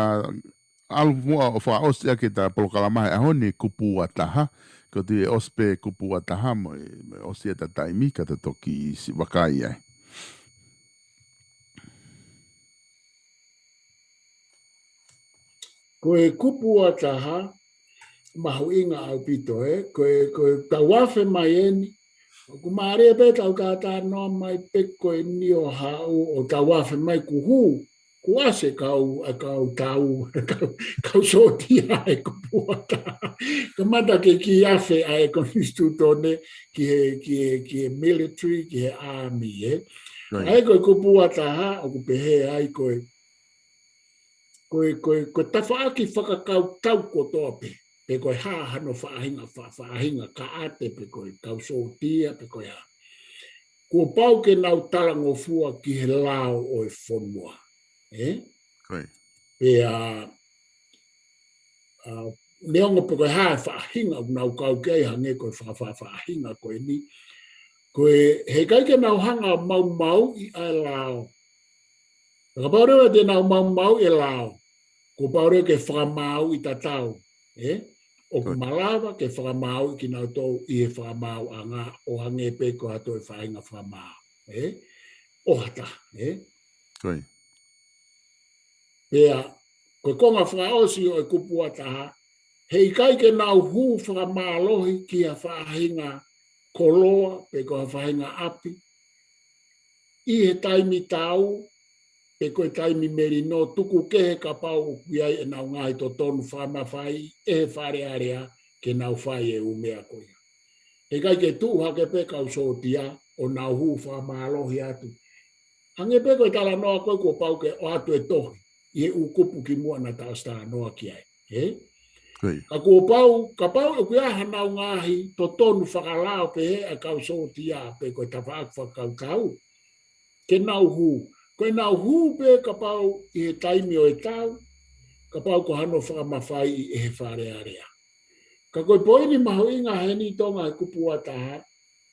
ʻalu muʻa ʻo fakaʻosi ʻaki ʻeta polokalama he ʻaho ni, kupu ua taha. ʻOku ou tui ʻe ʻosi pē kupu ua taha mo e, mo e ʻosi ʻeta taimi ka ta toki siʻi vakai ai. Ko e kupu ua taha, mahuʻinga ʻaupito, ē? Ko e, ko e tau afe mai eni, ʻoku mālie pē tau talanoa mai pē ko eni ʻo haʻu ʻo tau afe mai kuo hū, kuo ʻasi e kau, ʻa e kau tau, kau, kau sōtia ʻa e kupu ua taha. Kamata ke kiʻi afe ʻa e konisitūtone ki he, ki he, ki he military, ki he army, ē? ʻA ia ko e kupu ua taha, ʻoku pehē ai ko e, ko e, ko e, ko e tafaʻaki fakakautau kotoa pē, pe ko e hā hano faʻahinga, fa-, faʻahinga kaʻate, pe ko e kau sōtia, pe ko e hā. Kuo pau ke nau talangofua ki he lao ʻo e fonua. Ē? Pea, ʻa, neongo pe ko e hā e faʻahinga ʻoku nau kau ki ai, hangē ko e fa-, fa-, faʻahinga ko eni. Ko e, heʻikai ke nau hanga ʻo maumauʻi ʻa e lao. Ka kapau leva te nau maumauʻi e lao, kuo pau leva ke fakamāuʻi tatau, ē? ʻOku malava ke fakamāuʻi kinautolu ʻi he fakamaauʻanga ʻo hangē pē ko ha toe faʻahinga fakamaau, ē? ʻO ha taha, ē? Pea, ko e konga fakaʻosi ʻo e kupu ua taha, heʻikai ke nau hū fakamālohi ki ha faʻahinga koloa, pe ko ha faʻahinga ʻapi, ʻi he taimi tau, pe ko e taimi melino, tuku kehe kapau ʻoku ʻi ai ʻenau ngaahi totonu fakamafai ʻe he Fale Alea ke nau fai e ʻū meʻa ko ia. Heʻikai ke tuʻu hake pē kau sōtia ʻo nau hū fakamālohi atu. Hangē pē ko e talanoa ko ē kuo pau ke ʻoatu e tohi ʻi he ʻū kupu kimuʻa naʻa ta ʻosi talanoa ki ai. Ē? Ka kuo pau, kapau ʻoku ʻi ai hanau ngaahi totonu fakalao pehē ʻa e kau sōtia pe ko e tafaʻaki fakakautau, ke nau hū. Ko ʻenau hū pē kapau ʻi he taimi ʻo e tau, kapau ko hano fakamafaiʻi ʻe he Fale Alea. Ka ko e poini mahuʻinga heni Tonga he kupu ua taha,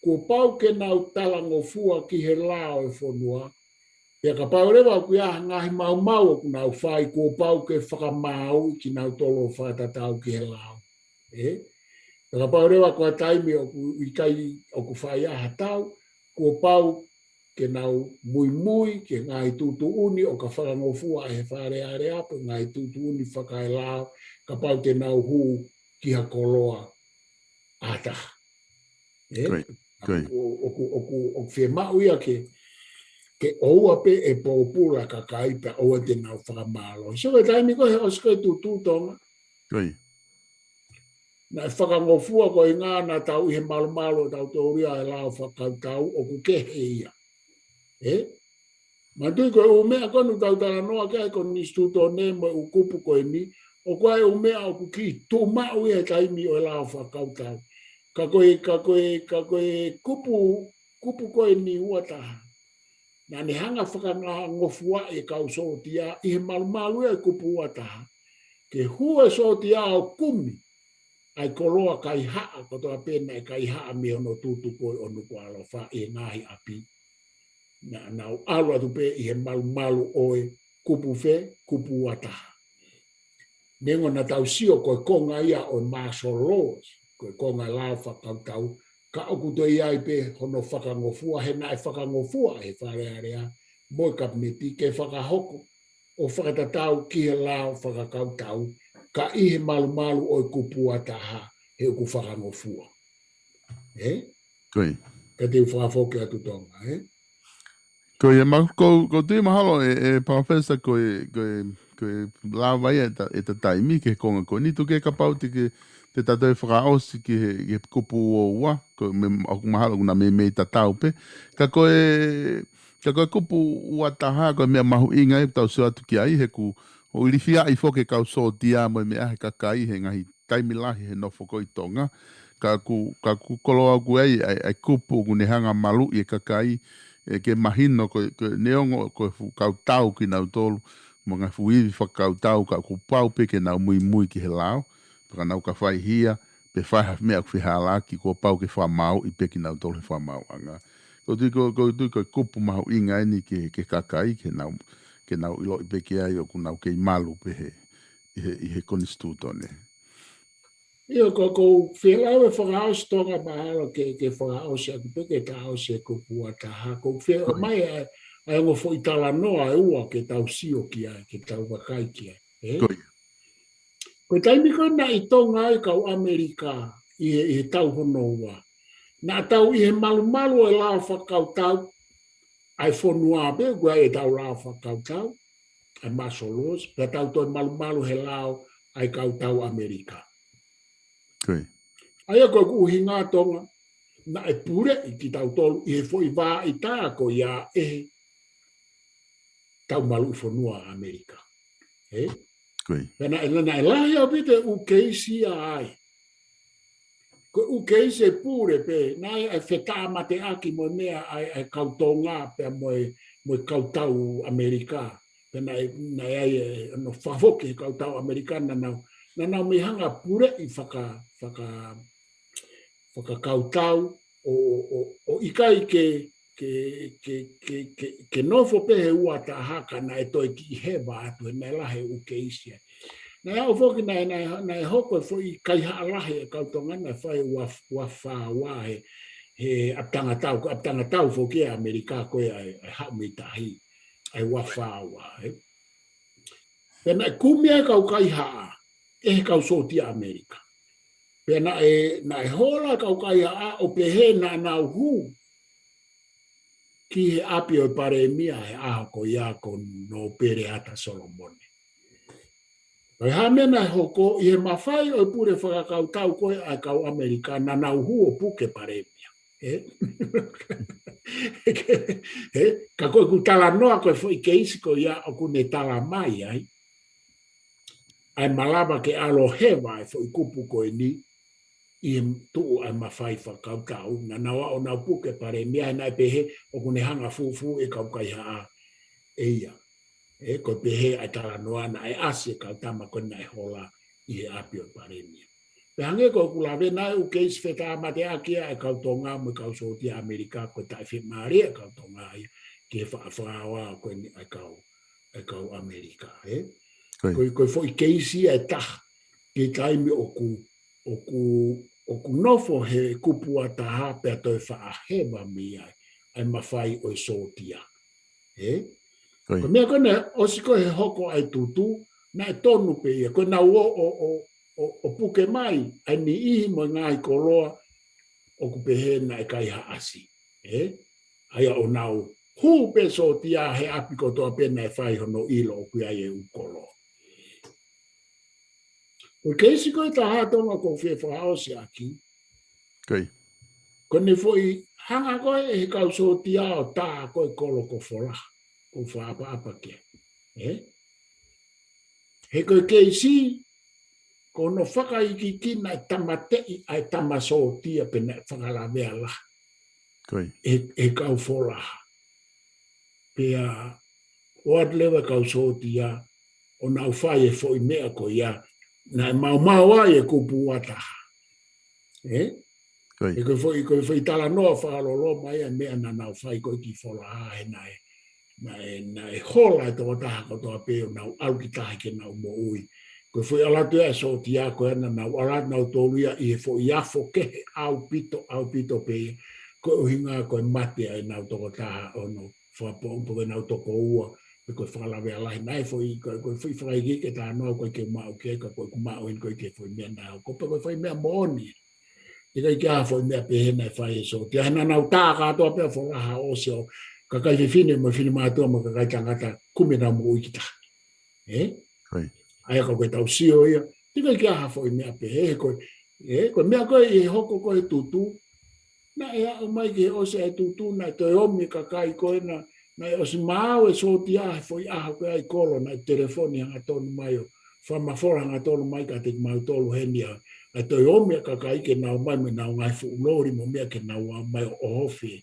kuo pau ke nau talangofua ki he lao ʻo e fonua, pea kapau leva ʻoku ʻi ai ha ngaahi maumau ʻoku nau fai, kuo pau ke fakamāuʻi kinautolu ʻo fakatatau ki he lao. Ē? Pea kapau leva ko ha taimi ʻoku ʻikai ʻoku fai ai ha tau, kuo pau ke nau muimui ki he ngaahi tuʻutuʻuni ʻoka fakangofua ʻe he Fale Alea pe ngaahi tuʻutuʻuni fakaelao, kapau te nau hū ki ha koloa ʻa ha taha. Ē? ʻOku, ʻoku, ʻoku, ʻoku fiemaʻu ia ke, ke ʻoua pē ʻe pōpula kakai pea ʻoua te nau fakamālohi. So, ko e taimi ko ē he ʻosi ko ē tutu Tonga. Naʻe fakangofua ko e ʻuhinga naʻa tau ʻi he malumalu ʻo tau tōlia e lao fakakautau ʻoku kehe ia. Ē? Manatuʻi ko e ʻū meʻa ko ē naʻa tau talanoa ki ai ko e konisitūtone mo e ʻū kupu ko eni, ʻoku ʻi ai e ʻū meʻa ʻoku kiʻi tuʻumaʻu ia he taimi ʻo e lao fakakautau. Ka ko e, ka ko e, ka ko e kupu, kupu ko eni ua taha. Naʻa ne hanga fakangofuaʻi e kau sōtia ʻi he malumalu ia e kupu ua taha. Ke hū e sōtia ʻo kumi ʻa e koloa kaihaʻa kotoa pē naʻe kaihaʻa mei hono tutu ko ē ʻo Nukuʻalofa ʻi he ngaahi ʻapi. Naʻa nau ʻalu atu pē ʻi he malumalu ʻo e kupu fē, kupu ua taha. Neongo naʻa tau sio ko e konga ia ʻo e martial laws, ko e konga lao fakakautau, ka ʻoku toe ʻi ai pē hono fakangofua, he naʻe fakangofua ʻe he Fale Alea mo e Kapineti ke fakahoko ʻo fakatatau ki he lao fakakautau, ka ʻi he malumalu ʻo e kupu ua taha he ʻoku fakangofua. Ē? Ka te u fakafoki atu Tonga, ē? Ko ia, ma-, ko, ʻoku ou tui mahalo ē, ē Palōfesa, ko e, ko e, ko e lava ia ʻeta, ʻeta taimi ki he konga ko eni, tuku kapau te ke, te ta toe fakaʻosi ki he, ki he kupu ua ua, ko e meʻa, ʻoku mahalo ʻoku na meimei tatau pē. Ka ko e, ka ko e kupu ua taha, ko e meʻa mahuʻinga ia ʻoku tau sio atu ki ai, he ʻoku, ʻoku ilifiaʻi foki e kau sōtia mo e meʻa he kakai, he ngaahi taimi lahi he nofo ko ē ʻi Tonga. Ka ʻoku, ka ʻoku koloa ʻoku ʻi ai ʻa e, ʻa e kupu ʻoku ne hanga maluʻi e kakai, ʻe ke mahino ko e, ko e neongo ko e fuʻu kautau kinautolu, mo e ngaahi fuʻu ivi fakakautau, ka kuo pau pē ke nau muimui ki he lao, pea ka nau ka fai hia, pe fai ha meʻa ʻoku fehālaaki, kuo pau ke fakamaauʻi pē kinautolu he fakamaauʻanga. Ko e tui ko, ko e tui ko e kupu mahuʻinga eni ki he, ki he kakai, ke nau, ke nau ʻiloʻi pē ki ai ʻoku nau kei malu pē he, ʻi he, ʻi he konisitūtone. ʻIo, ko, ko u fie lau e fakaʻosi Tonga mahalo ke, ke fakaʻosi ʻaki pē ke ta ʻosi e kupu ua taha. Ko u fie ʻomai ʻa e, ʻa e ongo foʻi talanoa ʻe ua ke tau sio ki ai, ke tau vakai ki ai. ʻE? Ko ia. Ko e taimi ko ē naʻe ʻi Tonga ai kau ʻAmelika ʻi he, ʻi he tau hono ua. Naʻa tau ʻi he malumalu ʻo e lao fakakautau, ʻa e fonua pē, ʻoku ʻi ai e tau lao fakakautau, ʻa e martial laws, pea tau toe malumalu he lao ʻa e kau tau ʻAmelika. Ko ia. ʻA ia ko ʻeku ʻuhinga Tonga, naʻe puleʻi kitautolu ʻi he foʻi vā ʻita ko ia ʻe he tau maluʻi fonua ʻAmelika. ʻE? Ko ia. Pea naʻe, naʻe lahi ʻaupito e ʻū keisi ia ai. Ko e ʻū keisi ʻe pule pē, naʻe ʻi ai e fetāmateʻaki mo e meʻa ʻa e, ʻa e kau Tonga pea mo e, mo e kau tau ʻAmelika. Pea naʻe, naʻe ʻi ai e, ʻa hono fakafoki he kau tau ʻAmelika naʻa nau, naʻa nau mei hanga puleʻi faka, faka, fakakautau ʻo, ʻo, ʻo, ʻo ʻikai ke, ke, ke, ke, ke, ke nofo pē he ua taha ka naʻe toe kiʻi heva atu he naʻe lahi e ʻū keisi ai. Naʻe aʻu foki naʻe, naʻe, naʻe hoko e foʻi kaihaʻa lahi e kau Tonga naʻe fai ua, ua fā ua he, he ʻapitanga tau, ko e ʻapitanga tau foki ʻa ʻAmelika ko ē ʻa e, ʻa e haʻu mei tahi, ʻa e ua fā ua, ē. Pea naʻe kumi ai e kau kaihaʻa ʻe he kau sōtia ʻAmelika. Pea naʻe, naʻe hola e kau kaihaʻa ʻo pehē naʻa nau hū ki he ʻapi ʻo e palēmia he ʻaho ko ia ko Nōpele Ata Solomone. Ko e hā e meʻa naʻe hoko ʻi he mafai ʻo e pule fakakautau ko ē ʻa e kau ʻAmelika naʻa nau hū ʻo puke palēmia. ʻE? ʻE? Ka ko ʻeku talanoa ko e foʻi keisi ko ia ʻoku ne tala mai ai ʻa e malava ke ʻalu ʻo heva e foʻi kupu ko eni ʻi he tuʻu ʻa e mafai fakakautau, naʻa nau aʻu ʻo nau puke palēmia he naʻe pehē ʻoku ne hanga fufū e kau kaihaʻa ʻe ia. ʻE, ko e pehē ʻa e talanoa naʻe ʻasi e kau tama ko ē naʻe hola ʻi he ʻapi ʻo e palēmia. Pea hangē ko ʻeku lave naʻe ʻū keisi fetāmateʻaki ʻa e kau Tonga mo e kau sōtia ʻAmelika ko e taʻefiemālie ʻa e kau Tonga ia ki he faʻa fakaoa ko eni ʻa e kau, ʻa e kau ʻAmelika, ē? Ko ia. Ko e, ko e foʻi keisi ia ʻe taha, ki he taimi ʻoku, ʻoku, ʻoku nofo he kupu ua taha pea toe faʻa heva mei ai, ʻa e mafai ʻo e sōtia. Ē? Ko ia. Ko e meʻa ko ē naʻe ʻosi ko ē he hoko ʻa e tutu, naʻe tonu pē ia, ko ʻenau ō, ʻo, ʻo, ʻo, ʻo puke mai ʻa e niʻihi mo e ngaahi koloa ʻoku pehē naʻe kaihaʻasi. Ē? ʻA ia ʻo nau hū pē sōtia he ʻapi kotoa pē naʻe fai hono ʻilo ʻoku ʻi ai e ʻū koloa. Ko e keisi ko ē taha Tonga ʻoku ou fie fakaʻosi ʻaki. Ko ia. Ko ʻene foʻi hanga ko ē ʻe he kau sōtia ʻo tā ko ē kolo ko Folaha, ko e fakaʻapaʻapa ki ai. Ē? He ko e keisi, ko hono fakaikiiki naʻe tāmateʻi ʻa e tama sōtia pea naʻe fakalavea lahi. Ko ia. ʻE, ʻe he kau Folaha. Pea ʻoatu leva e kau sōtia ʻo nau fai e foʻi meʻa ko ia, naʻe maumau ai e kupu ua taha. Ē? Ko ia. He ko e foʻi, ko e foʻi talanoa fakaloloma ia e meʻa naʻa nau fai ko ē ki Folaha he naʻe, naʻe, naʻe hola e tokotaha kotoa pē ʻo nau ʻalu ki tahi ke nau moʻui. Ko e foʻi ʻalu atu ia e sōtia ko ē naʻa nau ʻalu atu nautolu ia ʻi he foʻi afo kehe ʻaupito, ʻaupito pē ia. Ko e ʻuhinga ko e mate ʻa ʻenau tokotaha ʻo nau fakapoʻuli pe ko ʻenau tokoua, pe ko e fakalavea lahi naʻe foʻi, ko e, ko e foʻi fakaikiiki e talanoa ko ē ke maʻu ke, ka ko ʻeku maʻu eni ko ē ki he foʻi meʻa naʻe hoko, pe ko e foʻi meʻa moʻoni. ʻIkai ke ʻi ai ha foʻi meʻa pehē naʻe fai ʻe he sōtia. He naʻa nau tā kātoa pē ʻa Folaha ʻo ʻosi ʻo kakai fefine mo e finemātuʻa mo e kakai tangata kumi ʻenau moʻui ki tahi. Ē? Ko ia. ʻA ia ka ko e tau sio ia, ʻikai ke ʻi ai ha foʻi meʻa pehē, he ko e, ē, ko e meʻa ko ē ʻi he hoko ko ē he tutu, naʻe aʻu mai ki he ʻosi ʻa e tutu, naʻe toe ʻomi e kakai ko ē naʻa, naʻe ʻosi maau e sōtia he foʻi ʻaho ko ē ʻa e kolo, naʻe telefoni hangatonu mai ʻo fakamafola hangatonu mai kiate kimautolu heni ʻa, ʻa e toe ʻomi ʻa e kakai ke nau ō mai mo ʻenau ngaahi fuʻu loli mo e meʻa ke nau ō mai ʻo ʻohofi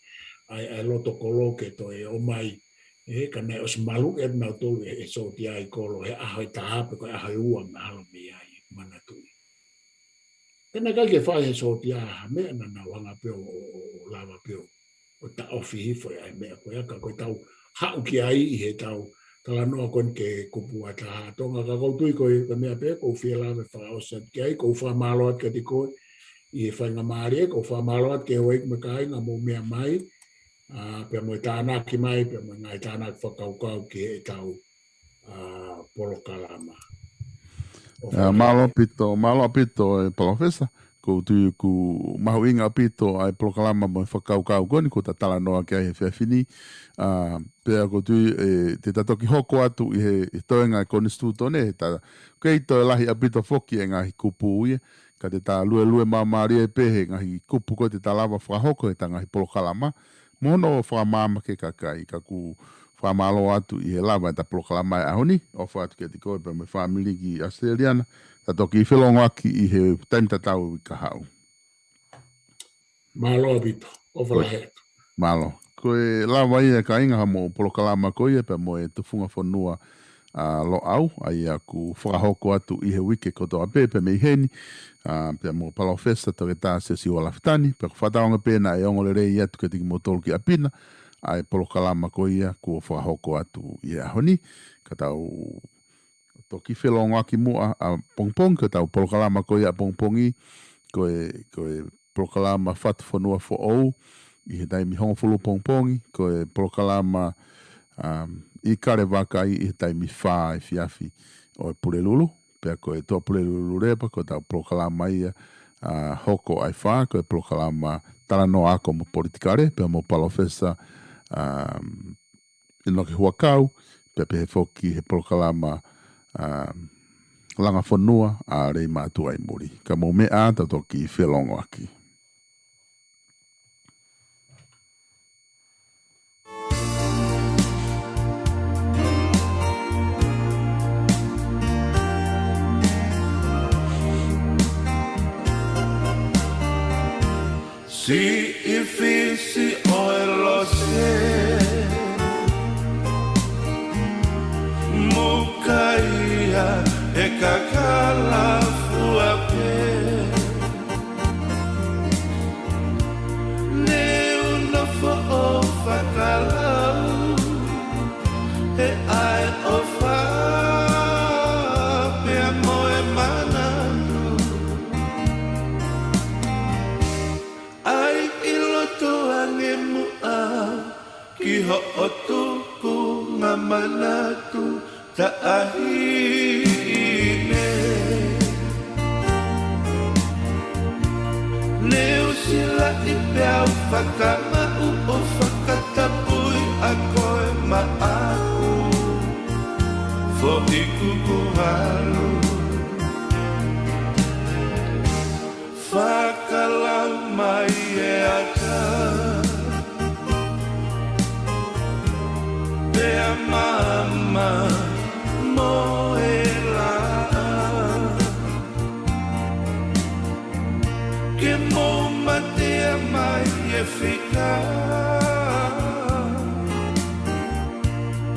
ʻa e, ʻa e loto kolo ke toe ō mai. ʻE, ka naʻe ʻosi maluʻi ʻe nautolu ʻe he sōtia ʻi kolo he ʻaho ʻe taha pe ko e ʻaho ʻe ua mahalo mei ai, manatuʻi. Ka naʻe ʻikai ke fai he sōtia ha meʻa, naʻa nau hanga pē ʻo, ʻo, ʻo lava pē ʻo, ʻo taʻofi hifo ʻa e meʻa ko ia, ka ko e tau haʻu ki ai ʻi he tau talanoa ko eni ki he kupu ʻa Taha Tonga. Ka ʻoku ou tui ko e, ko e meʻa pē ʻoku ou fie lave fakaʻosi atu ki ai, ʻoku ou fakamālō atu kiate koe ʻi he faingamālie, ʻoku ou fakamālō atu ki he houʻeiki mo e kāinga mou meʻa mai, ʻa, pea mo e tānaki mai, pea mo e ngaahi tānaki fakakaukau ki heʻetau, ʻa, polokalama. ʻA, mālō ʻaupito, mālō ʻaupito ʻe Palōfesa. ʻOku ou tui ʻoku mahuʻinga ʻaupito ʻa e polokalama mo e fakakaukau ko eni kuo ta talanoa ki ai he efiafi ni. ʻA, pea ʻoku ou tui, ʻe, te ta toki hoko atu ʻi he, he toenga ʻo e konisitūtone, he ta, ʻoku kei toe lahi ʻaupito foki e ngaahi kupu ia, ka te ta luelue māmālie pē he ngaahi kupu ko ē te ta lava fakahoko heʻeta ngaahi polokalama, mo hono fakamaama ki he kakai. Ka ʻoku ou fakamālō atu ʻi he lava ʻeta polokalama ʻi he ʻaho ni, ʻofa atu kiate koe pea mo e fāmili ki ʻAositelēlia na, ta toki felongoaki ʻi he taimi tatau ʻi he kahaʻu. Mālō ʻaupito, ʻofa lahi atu. Mālō. Ko e lava ia kāinga ha mo e polokalama ko ia pea mo e Tufunga Fonua ʻa Loʻau, ʻa ia ʻoku fakahoko atu ʻi he uike kotoa pē, pea mei heni, ʻa, pea mo Palōfesa Toketā Siosiua Lafitani, pea ʻoku fakatauange pē naʻe ongo lelei atu kiate kimoutolu ki ʻapi na ʻa e polokalama ko ia kuo fakahoko atu ʻi he ʻaho ni, ka tau toki felongoaki muʻa ʻapongipongi, ko ʻetau polokalama ko ia ʻapongipongi, ko e, ko e polokalama Fatu Fonua Foʻou, ʻi he taimi hongofulu pongipongi, ko e polokalama, um, ʻIkale Vakai ʻi he taimi fā efiafi ʻo e Pulelulu, pea ko e Tuʻapulelulu leva, ko ʻetau polokalama ia, ʻa, hoko ʻa e fā, ko e polokalama Talanoa Ako mo Politikale, pea mo Palōfesa, um, ʻInoke Huʻakau, pea pehē foki he polokalama, ʻa, Langa Fonua ʻa Leimātuʻa ʻi Muli. Ka mou meʻa ā, ta toki felongoaki. Siʻi fisi ʻo e lose, muka ia he kakala fua pē. Ne u nofo ʻo fakalau he ʻa e ʻofa pea mo e manatu. ʻAi ʻi loto ange muʻa ki hoʻo tukunga manatu taʻahine. Ne u silaʻi pea u fakamaʻu ʻo fakatapui ʻa koe maʻaku foʻi kuku halu. Fakalau mai e ata, pea maama mo e laʻā. Ke mou mate mai e fika,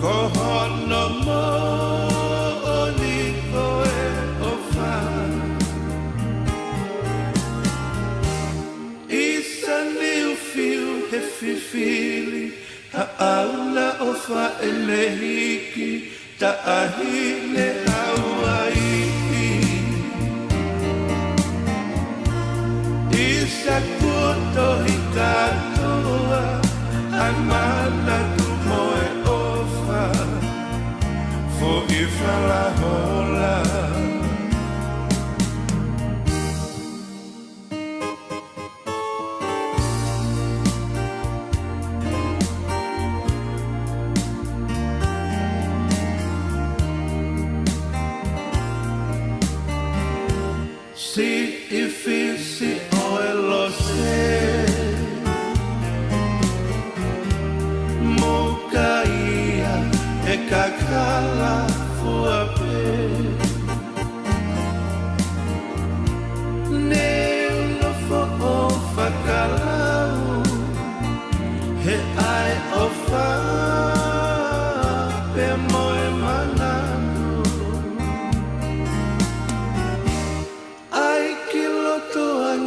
ko hono moʻoni ko e ʻofa. ʻIsa niu fiu he fifili, ha ʻauna ʻofa ʻene hiki, taʻahine Hauaiʻi. ʻIsa kuo tohi kātoa ʻa e manatu mo e ʻofa, foʻi falahola. Siʻi fisi ʻo e lose, muka ia he kakala fua pē.